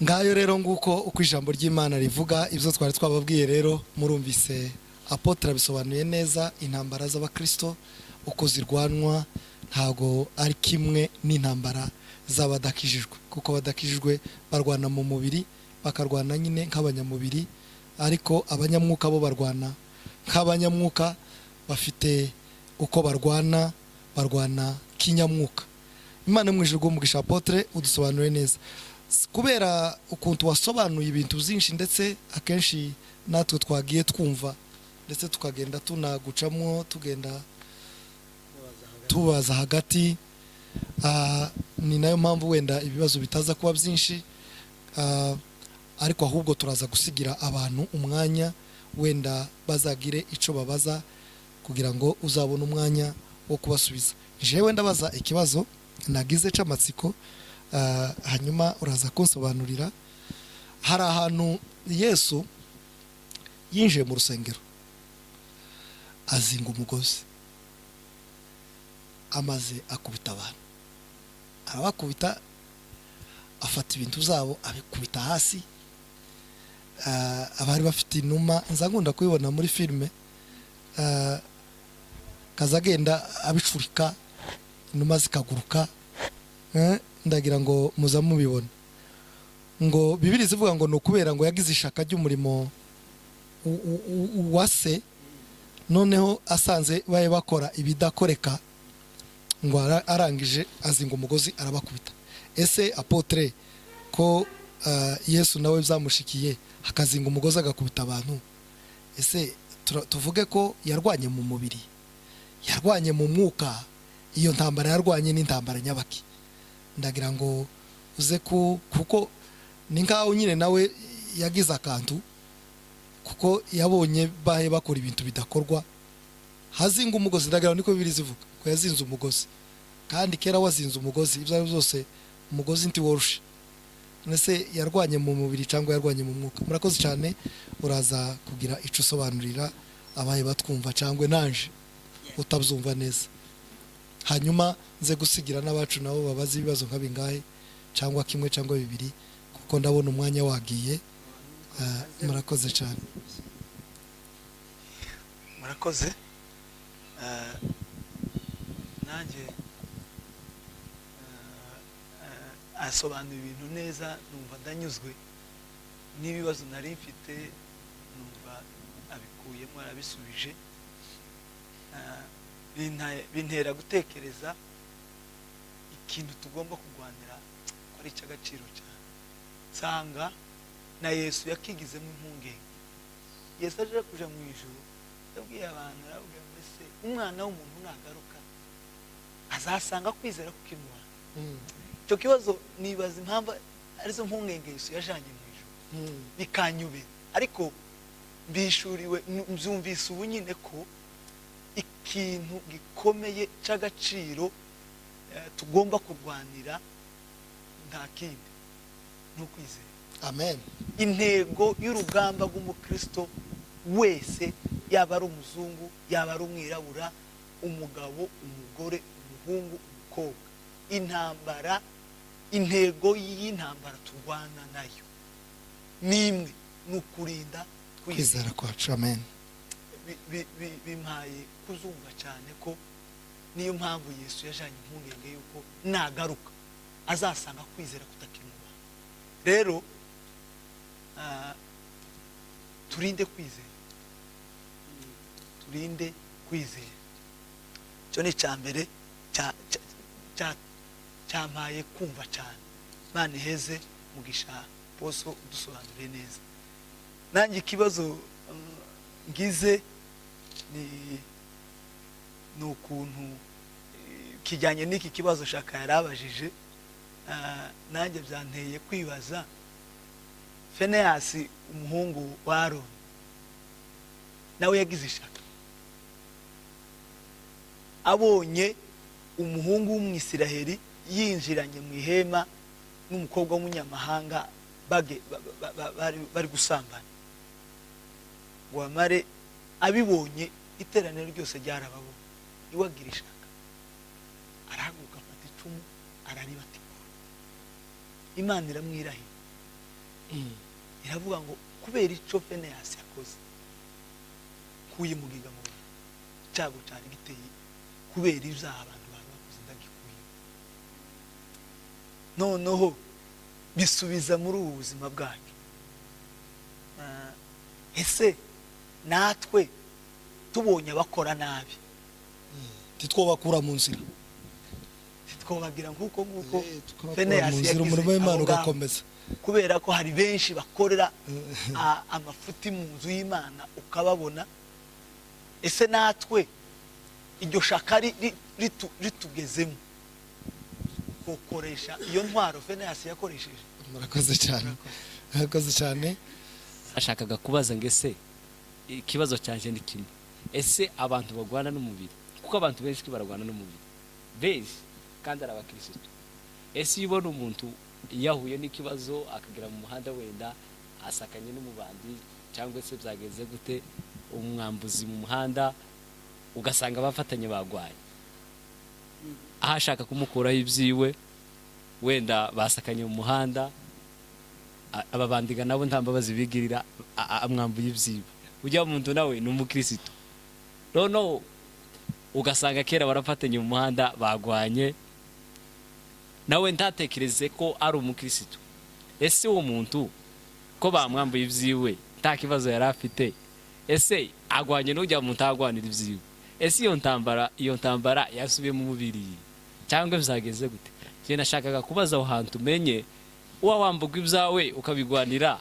S2: Ngayo rero, nguko uko ijambo ry'Imana rivuga. Ibyo twari twababwiye rero murumvise, apôtre abisobanuye neza. Intambara z'abakristo uko zirwanwa ntago ari kimwe n'intambara z'abadakijijwe, kuko abadakijijwe barwana mu mubiri, bakarwana nyine nk'abanyamubiri, ariko abanyamwuka bo barwana nk'abanyamwuka, bafite uko barwana, barwana kinyamwuka. Imana mu ijuru umugisha, apôtre, udusobanuriye neza. Kubera ukuntu wasobanuye ibintu byinshi, ndetse akenshi natwe twagiye twumva, ndetse tukagenda tunagucamo, tugenda tubaza hagati. Ni nayo mpamvu wenda ibibazo bitaza kuba byinshi, ariko ahubwo turaza gusigira abantu umwanya, wenda bazagire icyo babaza kugira ngo uzabone umwanya wo kubasubiza. Jewe ndabaza ikibazo nagize c'amatsiko, hanyuma uraza kunsobanurira. Hari ahantu Yesu yinjiye mu rusengero, azinga umugozi, amaze akubita abantu, arabakubita, afata ibintu zabo abikubita hasi. Abari bafite inuma, nza nkunda kubibona muri filime, kaza agenda abicurika, inuma zikaguruka. Ndagira ngo muza mubibona. Ngo Bibiri zivuga ngo ni ukubera ngo yagize ishaka ry'umurimo wa se, noneho asanze baye bakora ibidakoreka, ngo arangije azinga umugozi arabakubita. Ese apôtre, ko Yesu nawe byamushikiye akazinga umugozi agakubita abantu, ese tuvuge ko yarwanye mu mubiri, yarwanye mu mwuka? Iyo ntambara yarwanye n'intambara nyabaki? Ndagira ngo uze ku kuko ni nkaho nyine nawe yagize akantu, kuko yabonye bahe bakora ibintu bidakorwa, hazinga umugozi. Ndagira ngo niko Bibiri zivuga ko yazinze umugozi, kandi kera wazinze umugozi, ibyo ari byo byose umugozi ntiworoshe. Ese yarwanye mu mubiri cyangwa yarwanye mu mwuka? Murakoze cyane, uraza kugira icyo usobanurira abaye batwumva cyangwa nanje utabyumva neza, hanyuma nze gusigira n'abacu nabo babaze ibibazo nka bingahe, cyangwa kimwe cyangwa bibiri, kuko ndabona umwanya wagiye. Murakoze cyane.
S3: Murakoze. Nanjye asobanura ibintu neza, numva ndanyuzwe n'ibibazo nari mfite, numva abikuyemo, arabisubije. Bintera gutekereza ikintu tugomba kurwanira ko ari icy'agaciro cyane. Nsanga na Yesu yakigizemo impungenge. Yesu aje kuja mu ijuru, yabwiye abantu, arababwira ngo: "Ese umwana w'umuntu nagaruka azasanga kwizera kukimuha?" Icyo kibazo nibaza impamvu arizo mpungenge Yesu yajanye mu ijuru, bikanyubera. Ariko mbishuriwe, mbyumvise ubu nyine ko ikintu gikomeye cy'agaciro tugomba kurwanira nta kindi, ni ukwizera.
S2: Amen.
S3: Intego y'urugamba rw'umukristo wese, yaba ari umuzungu, yaba ari umwirabura, umugabo, umugore, umuhungu, umukobwa, intambara, intego y'intambara turwana nayo ni imwe, ni ukurinda kwizera.
S2: Kwizera kwacu, amen.
S3: Bimpaye kuzumva cyane ko niyo mpamvu Yesu yajanye impungenge yuko nagaruka azasanga kwizera kutakiri mu bantu. Rero turinde kwizera, turinde kwizera. Icyo ni icya mbere cyampaye kumva cyane. Imana iheze mugisha poso udusobanuriye neza. Nanjye ikibazo ngize ni ukuntu kijyanye n'iki kibazo Shaka yarabajije. Nanjye byanteye kwibaza: Feneyasi, umuhungu wa Aroni, nawe yagize ishaka abonye umuhungu w'Umwisiraheli yinjiranye mu ihema n'umukobwa w'umunyamahanga, bari gusambana. Ngo amare abibonye, iteraniro ryose ryarababonye, iwagira ishaka, arahaguruka afata icumu araribatikura. Imana iramwirahira, iravuga ngo kubera icyo Feneyasi yakoze, kuye mugiga mu bantu, icyago cyari giteye kubera ibyaha abantu bari bakoze, ndagikuye. Noneho bisubiza muri ubu buzima bwacu. Ese natwe tubonye abakora nabi,
S2: titwobakura mu nzira?
S3: Titwobagira nk'uko nguko
S2: Tukabakura mu
S3: Feneyasi
S2: nzira,
S3: yagize
S2: umurimo w'Imana
S3: abo ngabo?
S2: ugakomeza.
S3: Kubera ko hari benshi bakorera amafuti mu nzu y'Imana ukababona. Ese natwe iryo shaka ritugezemo, gukoresha iyo ntwaro Feneyasi yakoresheje?
S2: Murakoze cyane, murakoze cyane.
S5: Ashakaga kubaza ngo ese ikibazo cyanjye ni kimwe: ese abantu bagwana n'umubiri, kuko abantu benshi baragwana n'umubiri, benshi kandi ari abakirisitu, ese iyo ubona umuntu yahuye n'ikibazo akagera mu muhanda, wenda asakanye n'umubandi cyangwa se byagenze gute, umwambuzi mu muhanda, ugasanga abafatanye bagwaye, aho ashaka kumukuraho ibyiwe, wenda basakanye mu muhanda, ababandiga nabo nta mbabazi bigirira, amwambuye ibyiwe, ujya muntu nawe ni umukirisitu. Noneho ugasanga kera barafatanye mu muhanda bagwanye, nawe ntatekereze ko ari umukirisitu. Ese uwo muntu ko bamwambuye ibyiwe nta kibazo yari afite, ese agwanye n'ujya muntu agwanira ibyiwe? Ese iyo ntambara yasubiye mu mubiri cyangwa bizageze gute? Njye nashakaga kubaza aho hantu, umenye uba wambuka ibyawe ukabigwanira,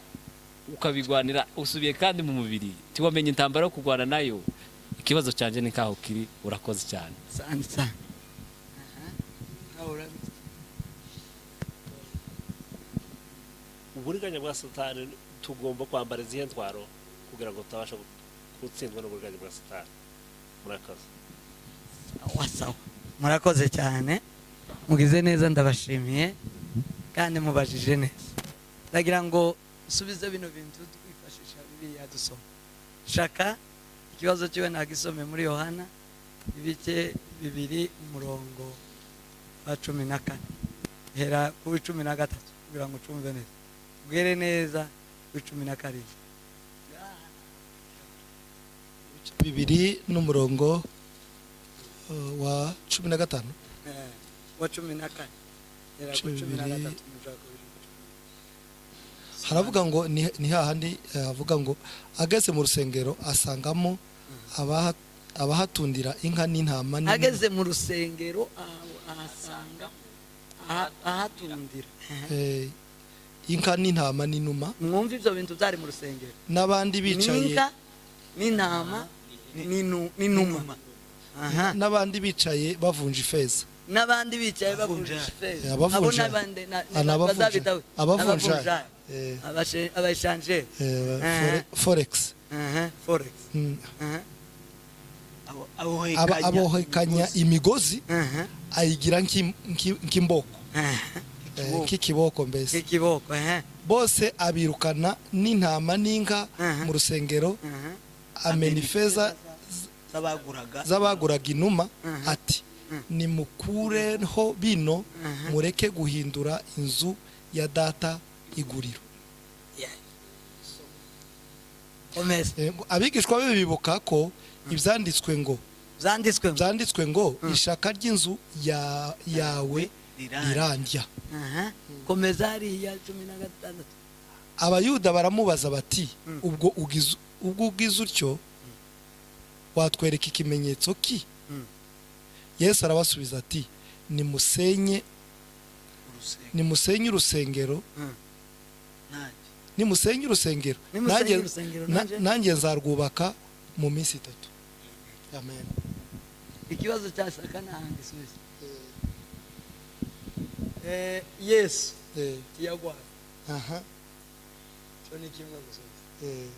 S5: usubiye kandi mu mubiri, tiwamenye intambara yo kurwana nayo. Ikibazo cyanjye ni kaho kiri. Urakoze cyane.
S1: Asante sana. Nawe urabizi.
S6: Uburiganya bwa Satani, tugomba kwambara izihe ntwaro kugira ngo tutabasha gutsindwa n'uburiganya bwa Satani? Murakaza.
S1: Sawa sawa, murakoze cyane, mugize neza, ndabashimiye kandi mubajije neza. Ndagira ngo usubize bino bintu twifashisha Bibiliya dusoma. Shaka ikibazo cyiwe nagisome muri Yohana ibice 2, umurongo wa 14, hera ku 13 kugira ngo ucumve neza, ubwere neza ku 17.
S2: 2 n'umurongo wa 15.
S1: Wa 14, hera ku 13 mushaka.
S2: Haravuga ngo ni hahandi havuga ngo ageze mu rusengero asangamo abahatundira inka n'intama
S1: Ageze mu rusengero ahasanga ahatundira
S2: inka n'intama n'inuma.
S1: Mwumva ibyo bintu byari mu rusengero.
S2: N'abandi bicaye
S1: N'inka n'intama n'inuma. Aha.
S2: N'abandi bicaye bavunja ifeza.
S1: N'abandi bicaye bavunja ifeza.
S2: Abavunja.
S1: Abo n'abandi
S2: Abavunja.
S1: bazabita
S2: Abavunja.
S1: Abavunjayi. Abayishanjeri.
S2: Forex.
S1: Forex.
S2: Abohekanya imigozi ayigira nk'imboko, nk'ikiboko mbese.
S1: Nk'ikiboko.
S2: Bose abirukana n'intama n'inka mu rusengero, amena ifeza
S3: z'abaguraga
S2: z'abaguraga inuma, ati: "Nimukureho bino, mureke guhindura inzu ya Data iguriro."
S1: Komeza.
S2: Abigishwa be bibuka ko ibyanditswe ngo
S1: Byanditswe ngo
S2: byanditswe ngo ishaka ry'inzu yawe rirandya.
S1: Aha. Komeza hariya 16.
S2: Abayuda baramubaza bati: Ubwo ugize utyo, watwereka ikimenyetso ki?" Yesu arabasubiza ati: "Nimusenye nimusenye urusengero, nimusenye urusengero,
S1: Nimusenye urusengero,
S2: nanjye nzarwubaka mu minsi 3." Amen.
S1: Ikibazo cya Saka nahanga isubizo. Yesu tiyagwaye. Cyo ni kimwe gusubiza.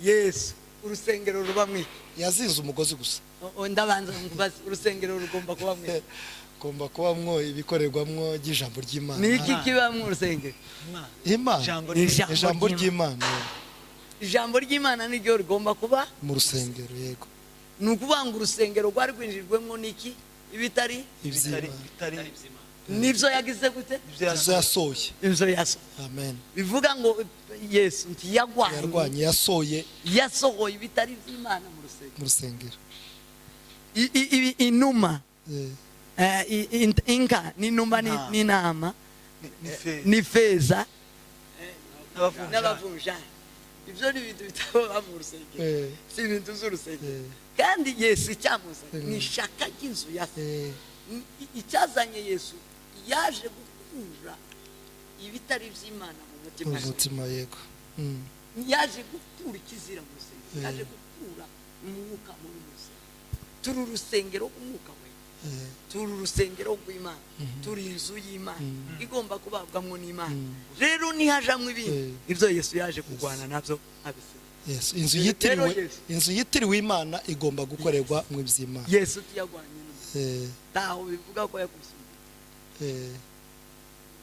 S1: Yesu, urusengero ruba mwiki?
S2: Yazinze umugozi gusa.
S1: Ndabanza nkubaze: urusengero rugomba kuba mwiki?
S2: Gomba kubamwo ibikorerwamwo ry'ijambo ry'Imana.
S1: Ni iki kiba mu rusengero?
S2: Imana.
S3: Ijambo
S1: Ni
S2: ijambo ry'Imana.
S1: Ijambo ry'Imana niryo rigomba kuba
S2: mu rusengero. Yego.
S1: Ni ukuvuga ngo urusengero rwari rwinjijwemo n'iki? Ibitari
S3: Bitari
S2: iby'Imana.
S3: Bitari
S1: nibyo yagize gute?
S3: Ibyo
S2: Ibyo yasohoye.
S1: Ibyo yasohoye.
S2: Amen.
S1: Bivuga ngo Yesu ntiyagwanye,
S2: yarwanye, yasohoye,
S1: yasohoye ibitari iby'Imana mu rusengero.
S2: Mu rusengero.
S1: Inuma, inka n'inuma,
S3: Intama.
S1: n'intama,
S3: ni feza,
S1: n'ifeza,
S3: n'abavunjayi.
S1: N'abavunjayi. Ibyo ni ibintu bitaba mu rusengero, si ibintu z'urusengero. Kandi Yesu icyamuzanye ni ishaka ry'inzu ya se. Icyazanye Yesu, yaje gukura ibitari iby'Imana mu mutima
S2: mu
S1: we.
S2: mutima, yego.
S1: Yaje gukura ikizira mu rusengero, yaje gukura umwuka mubi mu rusengero. Turi urusengero rw'umwuka we, turi urusengero rw'Imana, turi inzu y'Imana igomba kubabwamwo n'Imana. Rero nihajamwo ibindi, ibyo Yesu yaje kurwana nabyo abisiga.
S2: Yes, inzu
S1: Rero
S2: yitiriwe
S1: Yesu.
S2: Inzu yitiriwe Imana igomba gukorerwa mu iby'Imana.
S1: Yesu tuyagwanye n'umuntu, ntaho bivuga ko yakubise umuntu.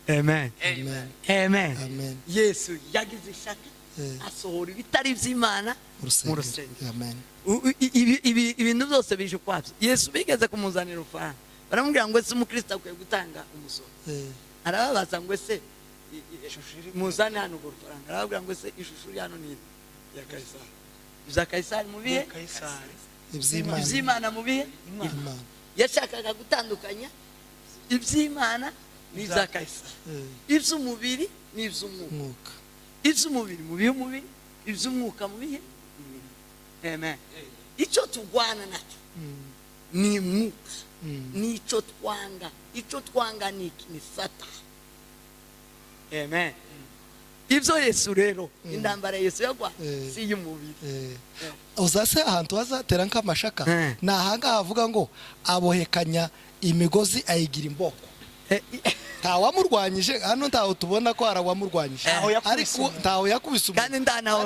S1: Amen.
S2: Amen.
S1: Amen.
S2: Amen.
S1: Yesu yagize ishaka, asohora ibitari iby'Imana
S2: mu
S1: mu
S2: rusengero.
S1: rusengero.
S2: Amen.
S1: Ibintu byose bije ukwabyo. Yesu bigeze kumuzanira urufaranga, baramubwira ngo: "Ese umukristo akwiye gutanga umusoro?" Arababaza ngo: "Ese
S3: Ishusho iri
S1: muzane hano urwo rufaranga." Arababwira ngo: "Ese ishusho iri hano ni iya Kayisari? Ibya Kayisari mu bihe
S3: Kayisari.
S2: Iby'Imana.
S1: Iby'Imana mu bihe."
S3: Imana.
S2: Imana.
S1: Yashakaga gutandukanya iby'Imana n'ibya Kayisari, iby'umubiri n'iby'umwuka.
S2: Mwuka.
S1: Iby'umubiri mu bihe umubiri, iby'umwuka mu bihe. Amen. Icyo turwana nacyo ni mwuka, n'icyo twanga. Icyo twanga ni iki? Ni Satani. Amen. Ibyo Yesu rero, intambara Yesu yagwa si iy'umubiri.
S2: Uzase ahantu hazatera nk'amashaka, ni ahangaha havuga ngo abohekanya imigozi ayigira imboko. Ntawamurwanyije hano, ntaho tubona ko hari uwamurwanyije.
S3: Ntaho yakubise
S2: Ariko
S3: umuntu.
S2: ntaho yakubise umuntu.
S1: Kandi ndanaho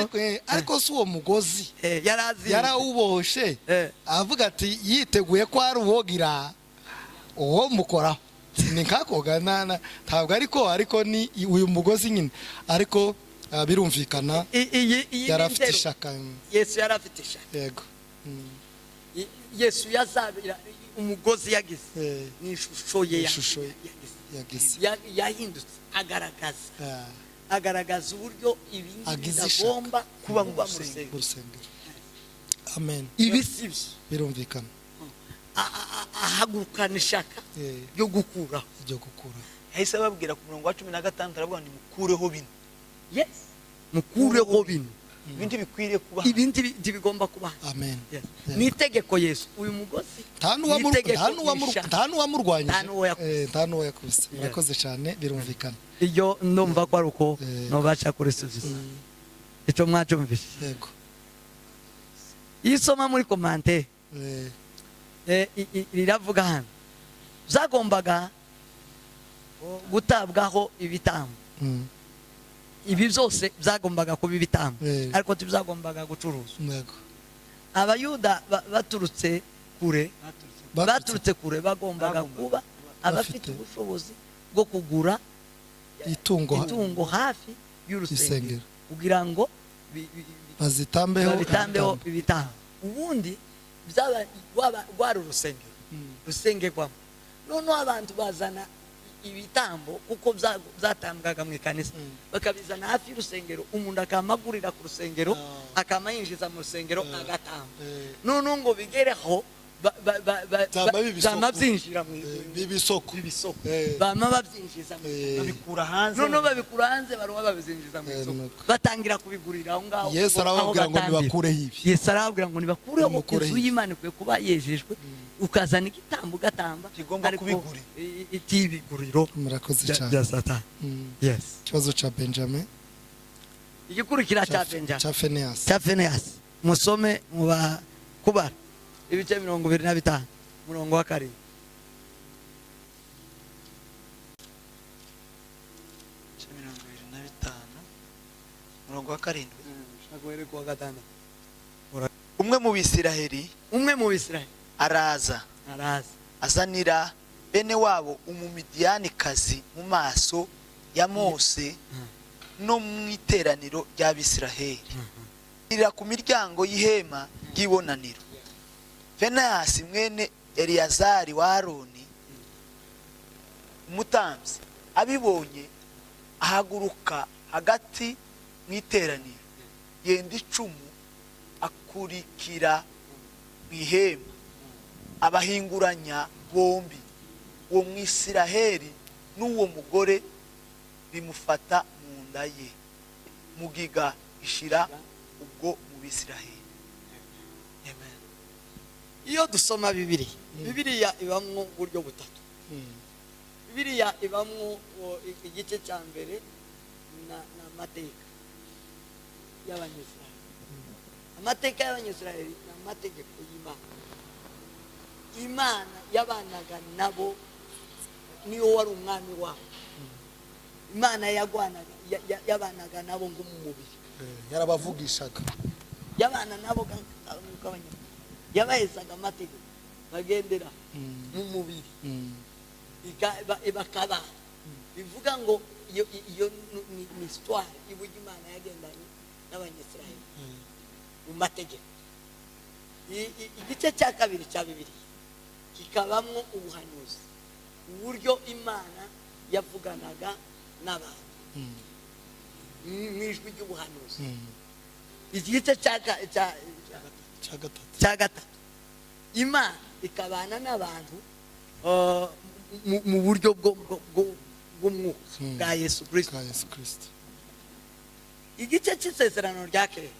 S2: Ariko si uwo mugozi
S1: yarazi
S2: yarawubohoshe, avuga ati yiteguye ko hari uwogira uwo mukoraho, ni nkakoga ntabwo ariko ni uyu mugozi nyine, ariko birumvikana
S1: Iyi
S2: yari
S1: ni
S2: afite
S1: interuro.
S2: ishaka.
S1: Yesu yari afite ishaka.
S2: Yego.
S1: Yesu yazabira umugozi yagize ni ishusho ye
S2: Ishusho ye.
S1: yagize.
S2: Yagize.
S1: Yahindutse agaragaza agaragaza uburyo ibi ngibi
S2: Agize ishaka.
S1: bitagomba
S3: Kuba mu
S1: kuba mu
S3: rusengero.
S1: rusengero.
S2: Mu rusengero, amen.
S1: Ibi si byo.
S2: Birumvikana.
S1: Ahagurukana ishaka ryo gukuraho.
S2: Ryo gukura.
S3: Yahise ababwira ku murongo wa 16, aravuga ngo: "Nimukureho bino."
S1: Yes, mukureho bino.
S3: Ibindi bikwiriye kuba.
S1: Ibindi ntibigomba kuba.
S2: Amen.
S1: Yes.
S2: Yego.
S1: Ni itegeko Yesu, uyu mugozi
S2: Nta
S1: ni itegeko, ni ishaka.
S2: nta n'uwamurwanyije.
S1: Nta n'uwo yakubise.
S2: Nta n'uwo yakubise. Murakoze cyane, birumvikana.
S1: Iyo ndumva ko ari uko nubasha kurisubiza icyo mwacyumvise.
S2: Yego.
S1: Iyo usoma muri commentaire, riravuga hano zagombaga gutabwaho ibitambo. Ibi byose byagombaga kuba ibitambo, ariko ntibyagombaga gucuruzwa. Abayuda baturutse kure, baturutse kure bagombaga
S3: Bagombaga
S1: kuba abafite
S2: bafite
S1: ubushobozi bwo kugura
S2: itungo
S1: itungo hafi y'urusengero
S2: isengero
S1: kugira ngo
S2: bazitambeho
S1: babitambeho
S2: ibitambo.
S1: Ibitambo ubundi rwari urusengero rusengerwamo. Noneho abantu bazana ibitambo kuko byatambwaga mu ikanisa, bakabizana hafi y'urusengero, umuntu akamagurira ku rusengero, akama yinjiza mu rusengero agatamba. Noneho ngo bigereho
S2: Byama biba isoko.
S1: byama byinjira mu
S2: Biba isoko.
S1: Biba isoko. Bama babyinjiza mu
S3: Babikura hanze.
S1: Noneho babikura hanze, baruha babizinjiza mu isoko,
S2: Nuko.
S1: batangira kubigurira aho ngaho.
S2: Yesu
S1: aho
S2: arababwira ngo
S1: batambira.
S2: nibakureho ibi.
S1: Yesu arababwira ngo nibakureho.
S2: Nimukureho
S1: Inzu
S2: ibi.
S1: y'Imana ikwiye kuba yejejwe, ukazana igitambo ugatamba,
S3: Kigomba
S1: ariko
S3: kuba iguriro.
S1: itibiguriro
S2: Murakoze cyane.
S1: bya Satani. Yes.
S2: Ikibazo cya Benjamin.
S1: Igikurikira cya Benjamin.
S2: Cya Feneyasi.
S1: Cya Feneyasi, musome mu Kubara ibice 25, umurongo wa 7.
S3: 25, umurongo wa 7.
S1: Ushaka uhere ku wa 6.
S3: Umwe mu Bisiraheli
S1: Umwe mu Bisirayeli
S3: araza,
S1: araza,
S3: azanira bene wabo Umumidiyanikazi mu maso ya Mose no mu iteraniro ry'Abisiraheli. Ira ku miryango y'ihema ry'ibonaniro. Fenehasi mwene Eleyazari wa Aroni umutambyi abibonye ahaguruka hagati mu iteraniro, yenda icumu akurikira mu ihema, abahinguranya bombi, uwo Mwisiraheli n'uwo mugore, rimufata mu nda ye. Mugiga ishira ubwo mu Bisiraheli. Amen.
S1: Iyo dusoma Bibiliya, Bibiliya ibamwo uburyo butatu. Bibiliya ibamwo igice cya mbere na amateka y'Abanyisiraheli. Amateka y'Abanyisiraheli ni amategeko y'Imana. Imana yabanaga nabo, niyo wari umwami wabo. Imana yagwanaga yabanaga nabo ngo mu mubiri.
S2: Yarabavugishaga.
S1: Yabana nabo nk'abanyamubiri. Yabahezaga amategeko bagendera mu mubiri. Bakaba bivuga ngo iyo ni histoire iburyo Imana yagendanye n'Abanyisiraheli mu mategeko. Igice cya kabiri cya Bibiliya kikabamwo ubuhanuzi, uburyo Imana yavuganaga n'abantu mu ijwi ry'ubuhanuzi. Igice cya gatatu Imana ikabana n'abantu mu buryo bw'umwuka bwa Yesu Kristo. Igice cy'isezerano rya kera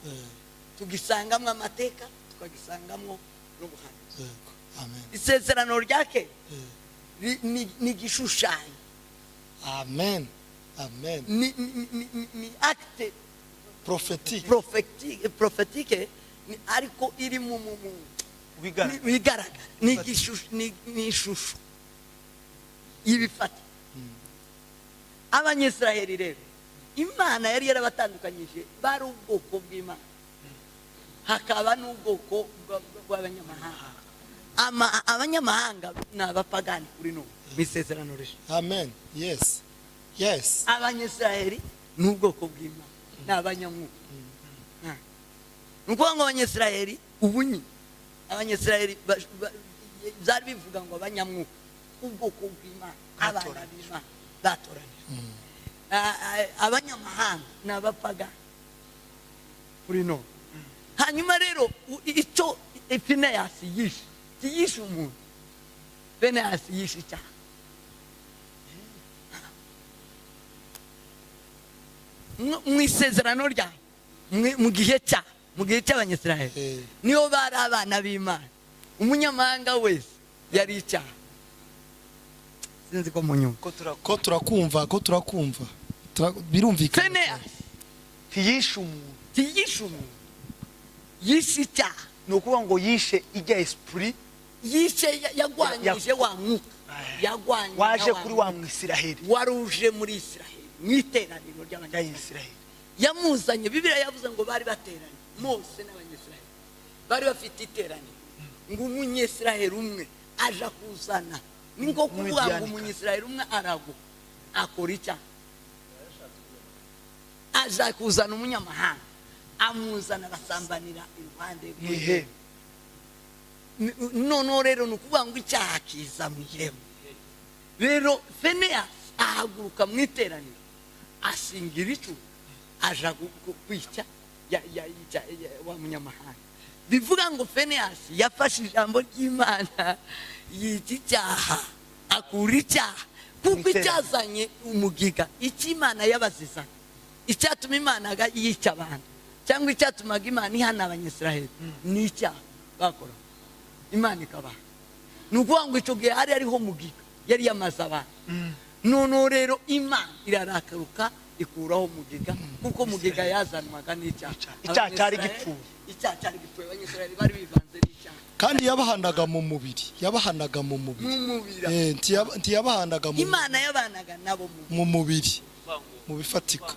S1: tugisangamo amateka, tukagisangamo n'ubuhanuzi. Isezerano rya kera ni igishushanyo.
S2: Amen. Amen.
S1: Ni acte
S2: prophétique.
S1: Prophétique ariko iri mu bigaragara. Ni ishusho y'ibifata. Abanyisiraheli rero Imana yari yarabatandukanyije, bari ubwoko bw'Imana, hakaba n'ubwoko bw'abanyamahanga. Abanyamahanga ni abapagani kuri none mu isezerano rishya.
S2: Amen. Yes. Yes.
S1: Abanyisiraheli ni ubwoko bw'Imana, ni abanyamwuka. Ni ukuvuga ngo Abanyisiraheli ubu nyine, Abanyisiraheli byari bivuga ngo abanyamwuka, ubwoko bw'Imana, abana b'Imana batoranijwe. Abanyamahanga ni abapagani kuri none. Hanyuma rero icyo Finehasi yishe, yishe umuntu. Finehasi yishe icyaha. Mu isezerano rya mu gihe cya mu gihe cy'Abanyisiraheli niyo bari abana b'Imana. Umunyamahanga wese yari icyaha. Sinzi ko munyumva.
S2: Ko turakumva, ko turakumva. Birumvikana.
S1: Finehasi
S3: ntiyishe umuntu.
S1: Ntiyishe umuntu. Yishe icyaha.
S3: Ni ukuvuga ngo yishe ijya esprit,
S1: yishe yagwanyije wa mwuka, yagwanyije
S3: waje kuri wa Mwisiraheli,
S1: waruje muri Isiraheli mu iteraniro ry'Abanyisiraheli. Yamuzanye. Bibiliya yavuze ngo bari bateranye Mose n'Abanyisiraheli, bari bafite iteraniro, ngo Umunyisiraheli umwe aja kuzana, ni nko kuvuga ngo Umunyisiraheli umwe aragwa akora icyaha, aja kuzana umunyamahanga, amuzana basambanira iruhande rw'ihema. Noneho rero ni ukuvuga ngo icyaha kiza mu ihema. Rero Finehasi ahaguruka mu iteraniro, asingira icumu, aja kwica wa munyamahanga. Bivuga ngo Finehasi yafashe ijambo ry'Imana yica icyaha, akura icyaha, kuko icyazanye umugiga, icyo Imana yabazizaga, icyatuma Imana yica abantu, cyangwa icyatumaga Imana ihana Abanyisiraheli, ni icyaha bakora, Imana ikabaha. Ni ukuvuga ngo icyo gihe hari hariho mugiga yari yamaze abantu. Noneho rero Imana irarakaruka ikuraho mugiga, kuko mugiga yazanwaga n'icyaha.
S3: Icyaha cyari gipfuye.
S1: Icyaha cyari gipfuye. Abanyisiraheli bari bivanze n'icyaha.
S2: Kandi yabahanaga mu mubiri, yabahanaga mu mubiri. Ntiyabahanaga mu
S1: Imana yabanaga nabo
S2: mu mubiri, mu bifatika.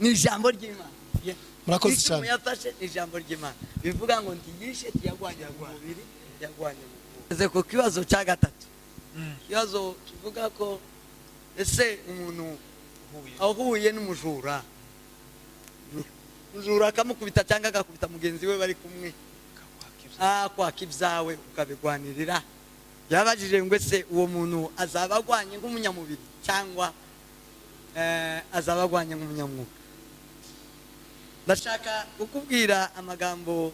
S1: Ni ijambo ry'Imana.
S2: Murakoze cyane.
S1: Yafashe ijambo ry'Imana. Bivuga ngo ntiyishe, ntiyagwanye mu mubiri, yagwanye mu mwuka. Ku kibazo cya gatatu, ikibazo kivuga ko ese umuntu ahuye n'umujura Umujura akamukubita cyangwa agakubita mugenzi we bari kumwe, kwaka ibyawe ukabigwanirira. Yabajije ngo ese uwo muntu azaba agwanye nk'umunyamubiri cyangwa azaba agwanye nk'umunyamwuka? Ndashaka kukubwira amagambo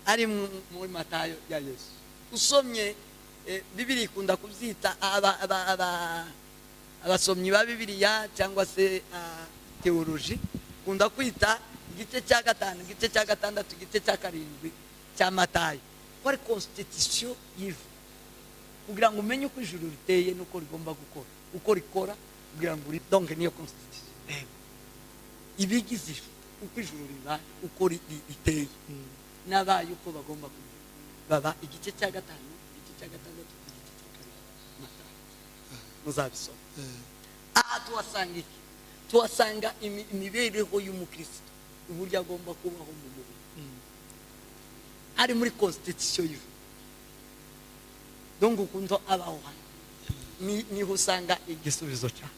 S1: ari muri Matayo ya Yesu. Usomye Bibiliya ikunda kubyita abasomyi ba Bibiliya cyangwa se teoloji ikunda kwita igice cya 5, igice cya 6, igice cya 7 cya Matayo ko ari constitution y'ijuru, kugira ngo umenye uko ijuru riteye n'uko rigomba gukora, uko rikora, kugira ngo donc niyo constitution ibigize ijuru, uko ijuru riba, uko riteye n'abayo uko bagomba kuba baba. Igice cya 5, igice cya 6, igice cya 7 Matayo muzabisoma. Aha tuhasanga iki? Tuhasanga imibereho y'umukristo, uburyo agomba kubaho mu mubiri, ari muri constitution y'ijuru. Donc ukuntu abaho hano niho usanga igisubizo cyawe.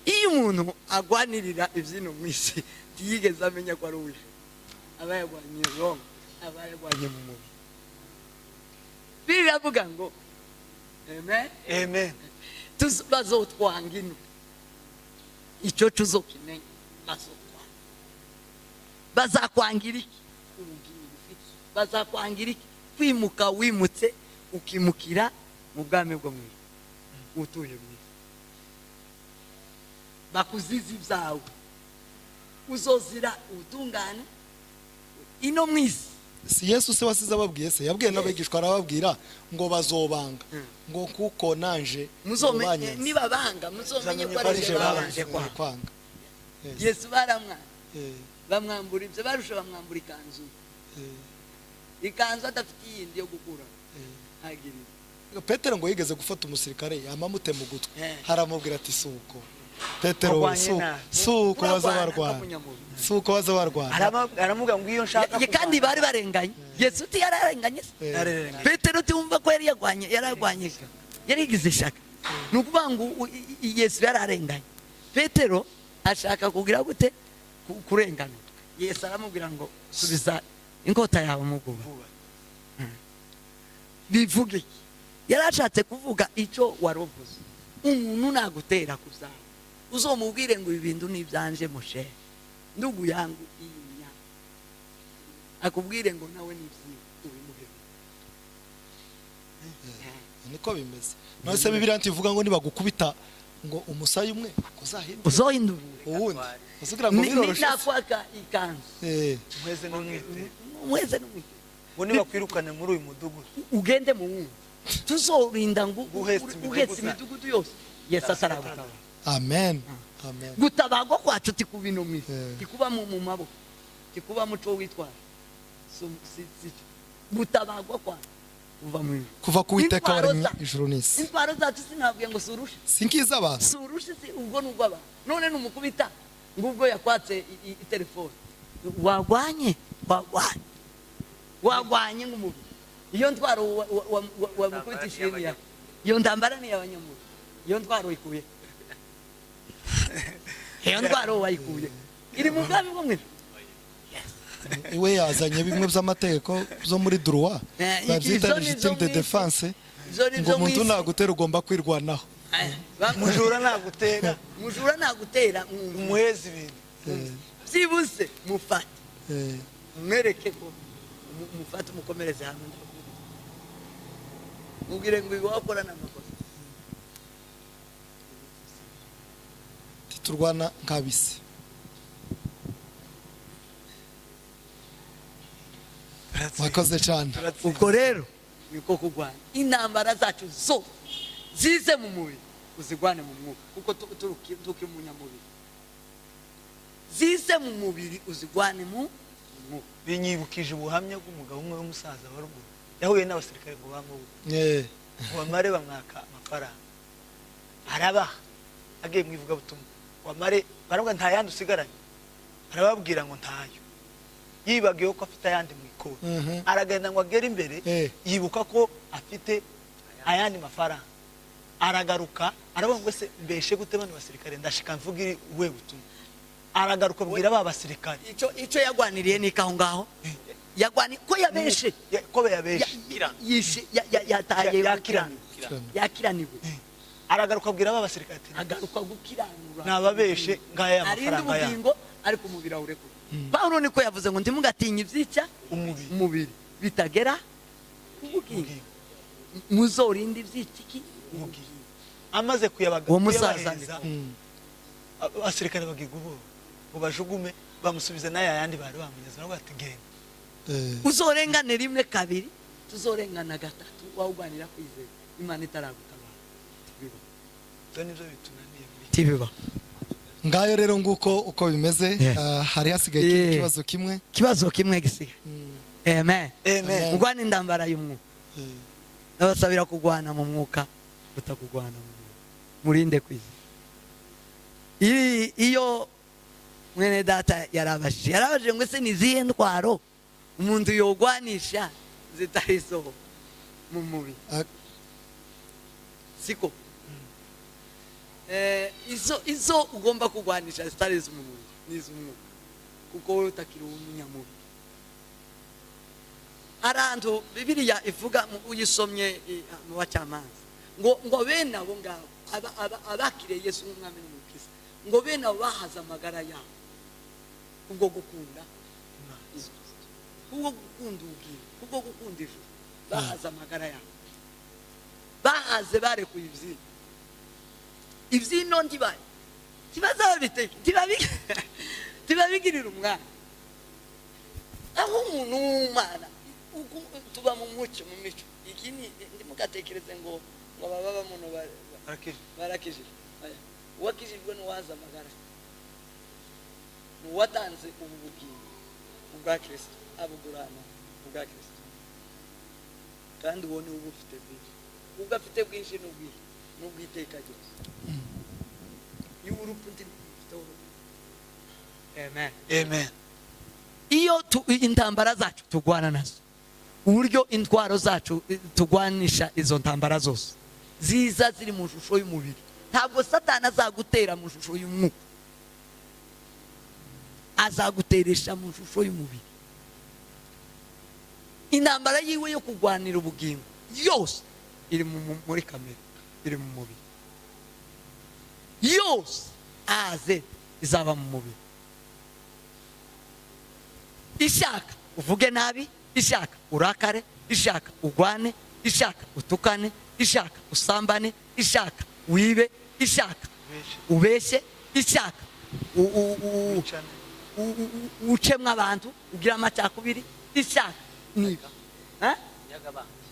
S1: Iyo umuntu agwanirira ibyino mu isi ntiyigeze amenya ko ari uw'ijuru, aba yagwanye wrong, aba yagwanye mu mubiri. Biravuga ngo amen,
S3: amen.
S1: Bazotwanga ino, icyo tuzokimenya, bazotwanga. Bazakwangira iki? Ubugingo ufite. Bazakwangira iki? Kwimuka wimutse ukimukira mu bwami bwo mu ijuru, utuye mu isi. Bakuziza ibyawe, uzozira ubutungane ino mu isi.
S2: Si Yesu se wasize ababwiye se? Yabwiye n'abigishwa arababwira ngo bazobanga, ngo kuko nanje
S1: muzomenye nibabanga, muzomenye ko ari je babanje
S2: kwanga.
S1: Yesu baramwanga, bamwambura ibyo barusha, bamwambura ikanzu, ikanzu adafite iyindi yo gukura.
S2: Petero ngo yigeze gufata umusirikare yamamutema ugutwi, haramubwira ati suko Petero, suko baza barwana, suko baza barwana.
S3: Aramubwira ngo iyo nshaka,
S1: kandi bari barenganye. Yesu uti yararenganye, Petero uti wumva ko yari yagwanye, yaragwanye, yarigize ishaka. Ni ukuvuga ngo Yesu yararenganye, Petero ashaka kugira gute? Kurenganura. Yesu aramubwira ngo subiza inkota yawe mu bwuba. Bivuge iki? Yarashatse kuvuga icyo warovuze. Umuntu nagutera kuzawe, uzomubwire ngo ibi bintu ni ibyanje mushe, ndugu yangu iyi myaka, akubwire ngo nawe ni ibyiwe ubimuhe.
S2: Niko bimeze. None se Bibiliya ntivuga ngo nibagukubita ngo umusayi umwe uzahindura,
S1: uzohindura
S2: uwundi, uzugira ngo biroroshe.
S1: Nakwaka ikanzu
S3: mweze n'umwite,
S1: mweze n'umwite,
S3: ngo nibakwirukane muri uyu mudugudu
S1: ugende mu wundi, tuzorinda ngo uhetse imidugudu yose. Yesu ataragutabara.
S2: Amen, amen.
S1: Gutabagwa kwacu tikuba ino mu isi, tikuba mu maboko, tikuba muco witwara. Gutabagwa kwacu kuva mu ijuru,
S2: kuva ku Uwiteka waremye ijuru n'isi.
S1: Intwaro zacu sinabwiye ngo surushe,
S2: sinkiza abantu,
S1: surushe si ubwo nubwo abantu. None numukubita ngubwo yakwatse itelefone, wagwanye, wagwanye, wagwanye ngumubiri. Iyo ntwaro wamukubitishije ni yawe, iyo ndambara ni y'abanyamubiri, iyo ntwaro ikuye, iyo ntwaro wayikuye iri mu bwami bwo mu ijuru.
S2: Iwe yazanye bimwe by'amategeko zo muri droit babyita legitime de défense, ngo umuntu nagutera ugomba kwirwanaho.
S3: Mujura nagutera,
S1: mujura nagutera,
S3: umuheze ibintu
S1: byibuse, mufate, mwereke ko mufate, umukomereze hamwe, mubwire ngo ibi wakora ni amakosa.
S2: Titurwana nk'abisi. Mwakoze cyane.
S1: Ubwo rero niko kurwana intambara zacu zo zize mu mubiri, uzigwane mu mwuka, kuko tukiri umunyamubiri. Zize mu mubiri uzigwane mu mwuka.
S3: Binyibukije ubuhamya bw'umugabo umwe w'umusaza wa ruguru yahuye n'abasirikare ngo bamubuke, ngo bamare bamwaka amafaranga, arabaha agiye mu ivugabutumwa, wamare baramubwira nta yandi usigaranye, arababwira ngo ntayo, yibagiwe ko afite ayandi mu ikoti. Aragenda ngo agere imbere, yibuka ko afite ayandi mafaranga, aragaruka aravuga ngo se mbeshe gute bano basirikare, ndashika mvuga uwe butumwa. Aragaruka abwira ba basirikare
S1: Icyo yagwaniriye ni aho ngaho yagwani ko yabeshe
S3: ko yabeshe
S1: yataye yakiraniwe.
S3: Aragaruka abwira ba basirikare ati
S1: agaruka gukiranura
S3: nababeshe ngaya amafaranga ya
S1: ubugingo ariko umubiri awurekura. Paulo niko yavuze ngo ntimugatinye ibyica umubiri bitagera ubugingo, muzorinde ibyiciki
S3: ubugingo. Amaze kuyabaga
S1: uwo musaza
S3: abasirikare bagirwa ubwoba ngo bajugume bamusubiza n'aya yandi bari bamunyeze nabo bati genda.
S1: Uzorengane rimwe kabiri, tuzorengana gatatu, wawugwanira kwizera Imana itaragutabara. Tibiba.
S2: Ngayo rero nguko uko bimeze. Hari hasigaye ikibazo kimwe.
S1: Kibazo kimwe gisigaye. Amen. Amen. Ugwana indambara y'umwuka. Nabasabira kugwana mu mwuka utakugwana mu mwuka. Murinde kwizera. Iyo mwene data yarabajije ngo ese ni zihe ntwaro umuntu yogwanisha zitari zo mu mubiri? Siko izo ugomba kugwanisha zitari zo mu mubiri n'iz'umwuka, kuko wowe utakiri umunyamubiri. Arantu Bibiliya ivuga uyisomye mu bacamanza ngo bene abo ngabo abakiriye Yesu nk'umwami n'umukiza, ngo bene abo bahaze amagara yabo kubwo gukunda kubwo gukunda ubugingo, kubwo gukunda ijuru, bahaze amagara yabo, bahaze barekuye ibyino ibyino ntibazabiteke ntibabigirira umwana. Aho umuntu w'umwana tuba mu mucyo mu mico iki ni ndimugatekereze ngo baba bamuno barakijijwe. Uwakijijwe n'uwaza amagara, n'uwatanze ubu bugingo ubwa Kristo, abugurana ubwa Kristo, kandi uwo ni uba ufite bwinshi, ubwo afite bwinshi n'ubwiteka ryose. Iyo urupfu ntirufite. Amen.
S3: Amen.
S1: Iyo intambara zacu tugwana nazo, uburyo intwaro zacu tugwanisha izo ntambara zose ziza ziri mu shusho y'umubiri. Ntabwo Satani azagutera mu shusho y'umwuka, azaguteresha mu shusho y'umubiri. Intambara yiwe yo kugwanira ubugingo yose iri muri kamere, iri mu mubiri yose, aze izaba mu mubiri. Ishaka uvuge nabi, ishaka urakare, ishaka ugwane, ishaka utukane, ishaka usambane, ishaka wibe, ishaka ubeshe, ishaka ucemwe abantu, ugira amacakubiri, ishaka niba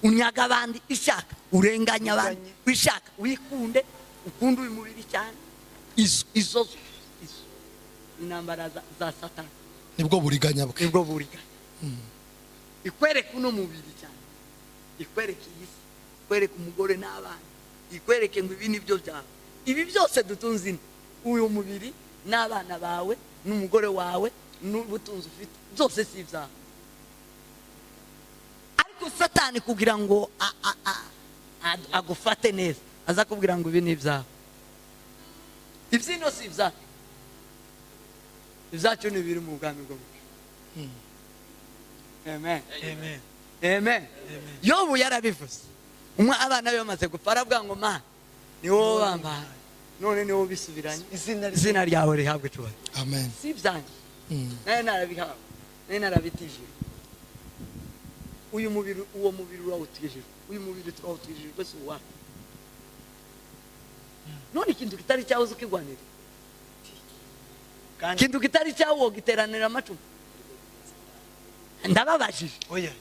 S1: unyaga abandi, ishaka urenganya abandi, ishaka wikunde, ukunde uyu mubiri cyane. Izo intambara za Satani
S2: nibwo buriganya bwe,
S1: nibwo buriganya. Ikwereka uno mubiri cyane, ikwereka iyi si, ikwereka umugore n'abana, ikwereke ngo ibi nibyo byawe, ibi byose dutunze ino, uyu mubiri n'abana bawe n'umugore wawe n'ubutunzi ufite byose si ibyawe. Ariko Satani kugira ngo agufate neza aza kubwira ngo ibi ni ibyawe, ibyino si ibyawe, ibyacu ni ibiri mu bwami bwo mu ijuru. Amen.
S3: Amen.
S1: Amen. Yobu yarabivuze. Umwe abana be bamaze gupfa aravuga ngo ma ni wowe bambaye none ni wowe bisubiranye, izina ryawe rihabwe icyubahiro.
S2: Amen.
S1: Si ibyanjye nayo narabihawe, nayo narabitijijwe. Uyu mubiri, uwo mubiri urawutijijwe, uyu mubiri turawutijijwe si uwacu. None ikintu kitari cyawe ukigwanira, ikintu kitari cyawe giteranira amacumu. Ndababajije.
S3: Oya.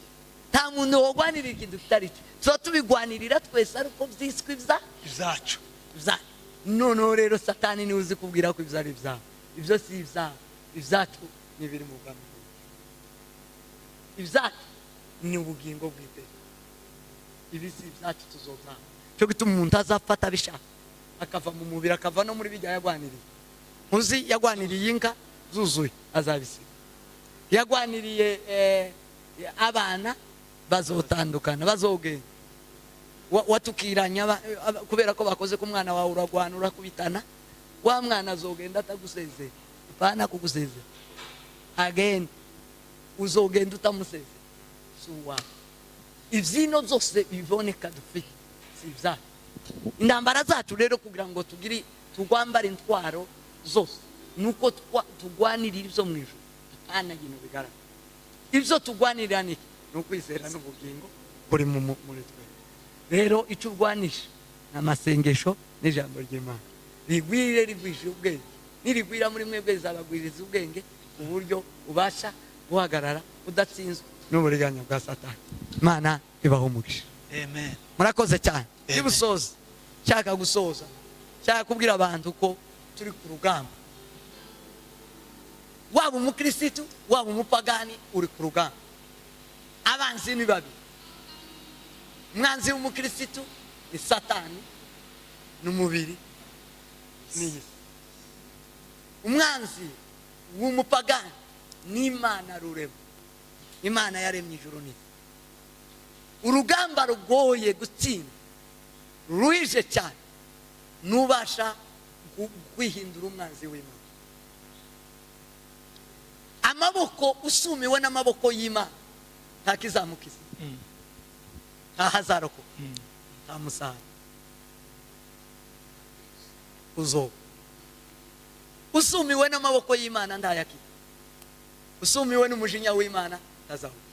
S1: Nta muntu wogwanirira ikintu kitari cye. Tuba tubigwanirira twese ariko byiswe
S3: ibyacu.
S1: Noneho rero Satani niwe uzi kubwira ko ibyo ari ibyawe, ibyo si ibyawe, ibyacu ni ibiri mu bwami bw'Imana. Ibyacu ni ubugingo bw'iteka, ibi si ibyacu tuzobyaha. Cyo gituma umuntu azafata abishaka akava mu mubiri akava no muri bijya yagwaniriye. Muzi yagwaniriye inka zuzuye azabisiga, yagwaniriye abana bazotandukana, bazogenda watukiranya kubera ko bakoze ku mwana wawe uragwana urakubitana, wa mwana azogenda atagusezeye Apana kugusezera, agenda, uzogenda utamusezera, si uwawe. Ibyino byose biboneka dufite si ibyacu. Intambara zacu rero, kugira ngo tugire tugwambare intwaro zose, nuko tugwanirira ibyo mu ijuru, apana ibintu bigaragara. Ibyo tugwanirira ni iki? Ni ukwizera n'ubugingo buri muri twe. Rero icyo urwanisha ni amasengesho n'ijambo ry'Imana rigwire, rigwije ubwenge. Nirigwira muri mwebwe, rizabagwiriza ubwenge ku buryo ubasha guhagarara udatsinzwe n'uburiganya bwa Satani. Imana ibaho umugisha.
S3: Amen.
S1: Murakoze cyane.
S3: Amen.
S1: Nibusoza, nshaka gusoza, nshaka kubwira abantu ko turi ku rugamba. Waba umukirisitu, waba umupagani, uri ku rugamba. Abanzi ni babiri. Umwanzi w'umukirisitu ni Satani n'umubiri n'iyi si. Umwanzi w'umupagani ni Imana rurema, Imana yaremye ijuru n'isi. Urugamba rugoye gutsinda, ruruhije cyane, nubasha kwihindura umwanzi w'Imana. Amaboko usumiwe n'amaboko y'Imana ntakizamukiza, ntahazarokoka, nta musaruro uzoba. Usumiwe n'amaboko y'Imana ntayakira, usumiwe n'umujinya w'Imana ntazawukira.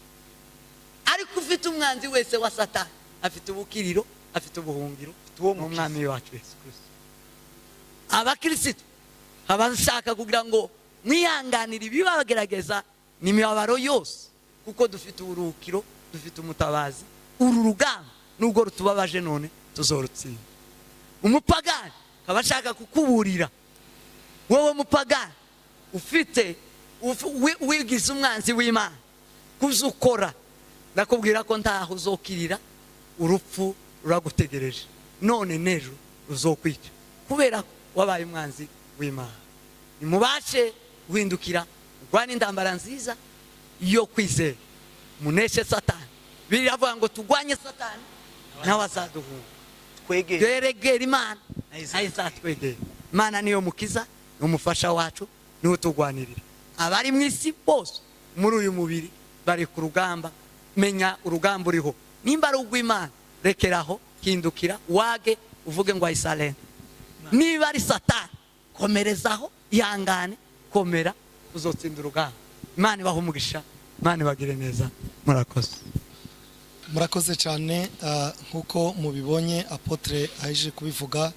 S1: Ariko ufite umwanzi wese wa Satani afite ubukiriro, afite ubuhungiro
S3: uwo
S1: mu
S3: mukiza.
S1: Mwami wacu Yesu Kristo. Abakirisitu abashaka kugira ngo mwihanganire ibibagerageza n'imibabaro yose, kuko dufite uburuhukiro, dufite umutabazi. Uru rugamba nubwo rutubabaje none, tuzorutsinda. Umupagani akaba ashaka kukuburira, wowe mupagani ufite wigize umwanzi w'Imana, kuzo ukora, ndakubwira ko ntaho uzokirira. Urupfu ruragutegereje none n'ejo ruzokwica, kubera ko wabaye umwanzi w'Imana. Nimubashe guhindukira, urwane intambara nziza yo kwizera, muneshe Satani. Biravuga ngo turwanye Satani, nawe azaduhunga.
S3: Twegere.
S1: Tweregera Imana,
S3: Nayo
S1: nayo izatwegera. Imana niyo mukiza, ni umufasha wacu, niwe utugwanirira. Abari mu isi bose muri uyu mubiri bari ku rugamba. Menya urugamba uriho, nimba ari urw'Imana, rekeraho, hindukira, wage uvuge ngo ayisalene. Niba ari Satani, komerezaho, ihangane, komera, uzotsinda urugamba. Imana ibahe umugisha, Imana ibagire neza. Murakoze.
S2: Murakoze cyane. Nk'uko mubibonye, apôtre aje kubivuga.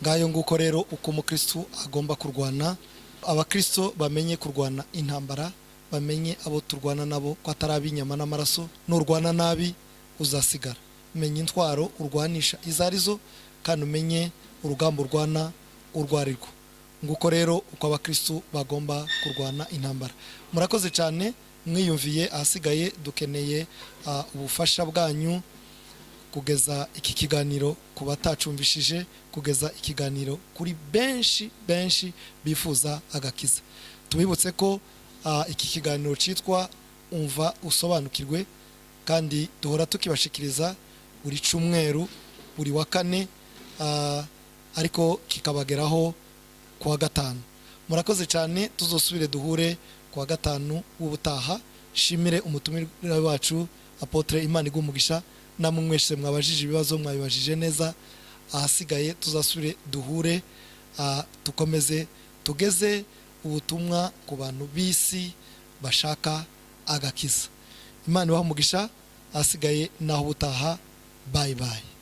S2: Ngayo nguko rero uko umukristo agomba kurwana. Abakristo bamenye kurwana intambara, bamenye abo turwana nabo ko atari ab'inyama n'amaraso. Nurwana nabi uzasigara. Menya intwaro urwanisha izo arizo, kandi umenye urugamba urwana urwarirwo. Nguko rero uko abakristo bagomba kurwana intambara. Murakoze cyane, mwiyumviye. Ahasigaye dukeneye ubufasha bwanyu kugeza iki kiganiro ku batacumvishije, kugeza ikiganiro kuri benshi benshi bifuza agakiza. Tubibutse ko iki kiganiro cyitwa Umva Usobanukirwe, kandi duhora tukibashikiriza buri cyumweru, buri wa kane, ariko kikabageraho ku wa gatanu. Murakoze cyane, tuzosubire duhure ku wa gatanu w'ubutaha. Shimire umutumirwa wacu apôtre, Imana iguhe umugisha. Namwe mwese mwabajije ibibazo, mwabibajije neza. Ahasigaye tuzasubire duhure, tukomeze tugeze ubutumwa ku bantu b'isi bashaka agakiza. Imana ibahe umugisha. Ahasigaye naho ubutaha. Bye bye.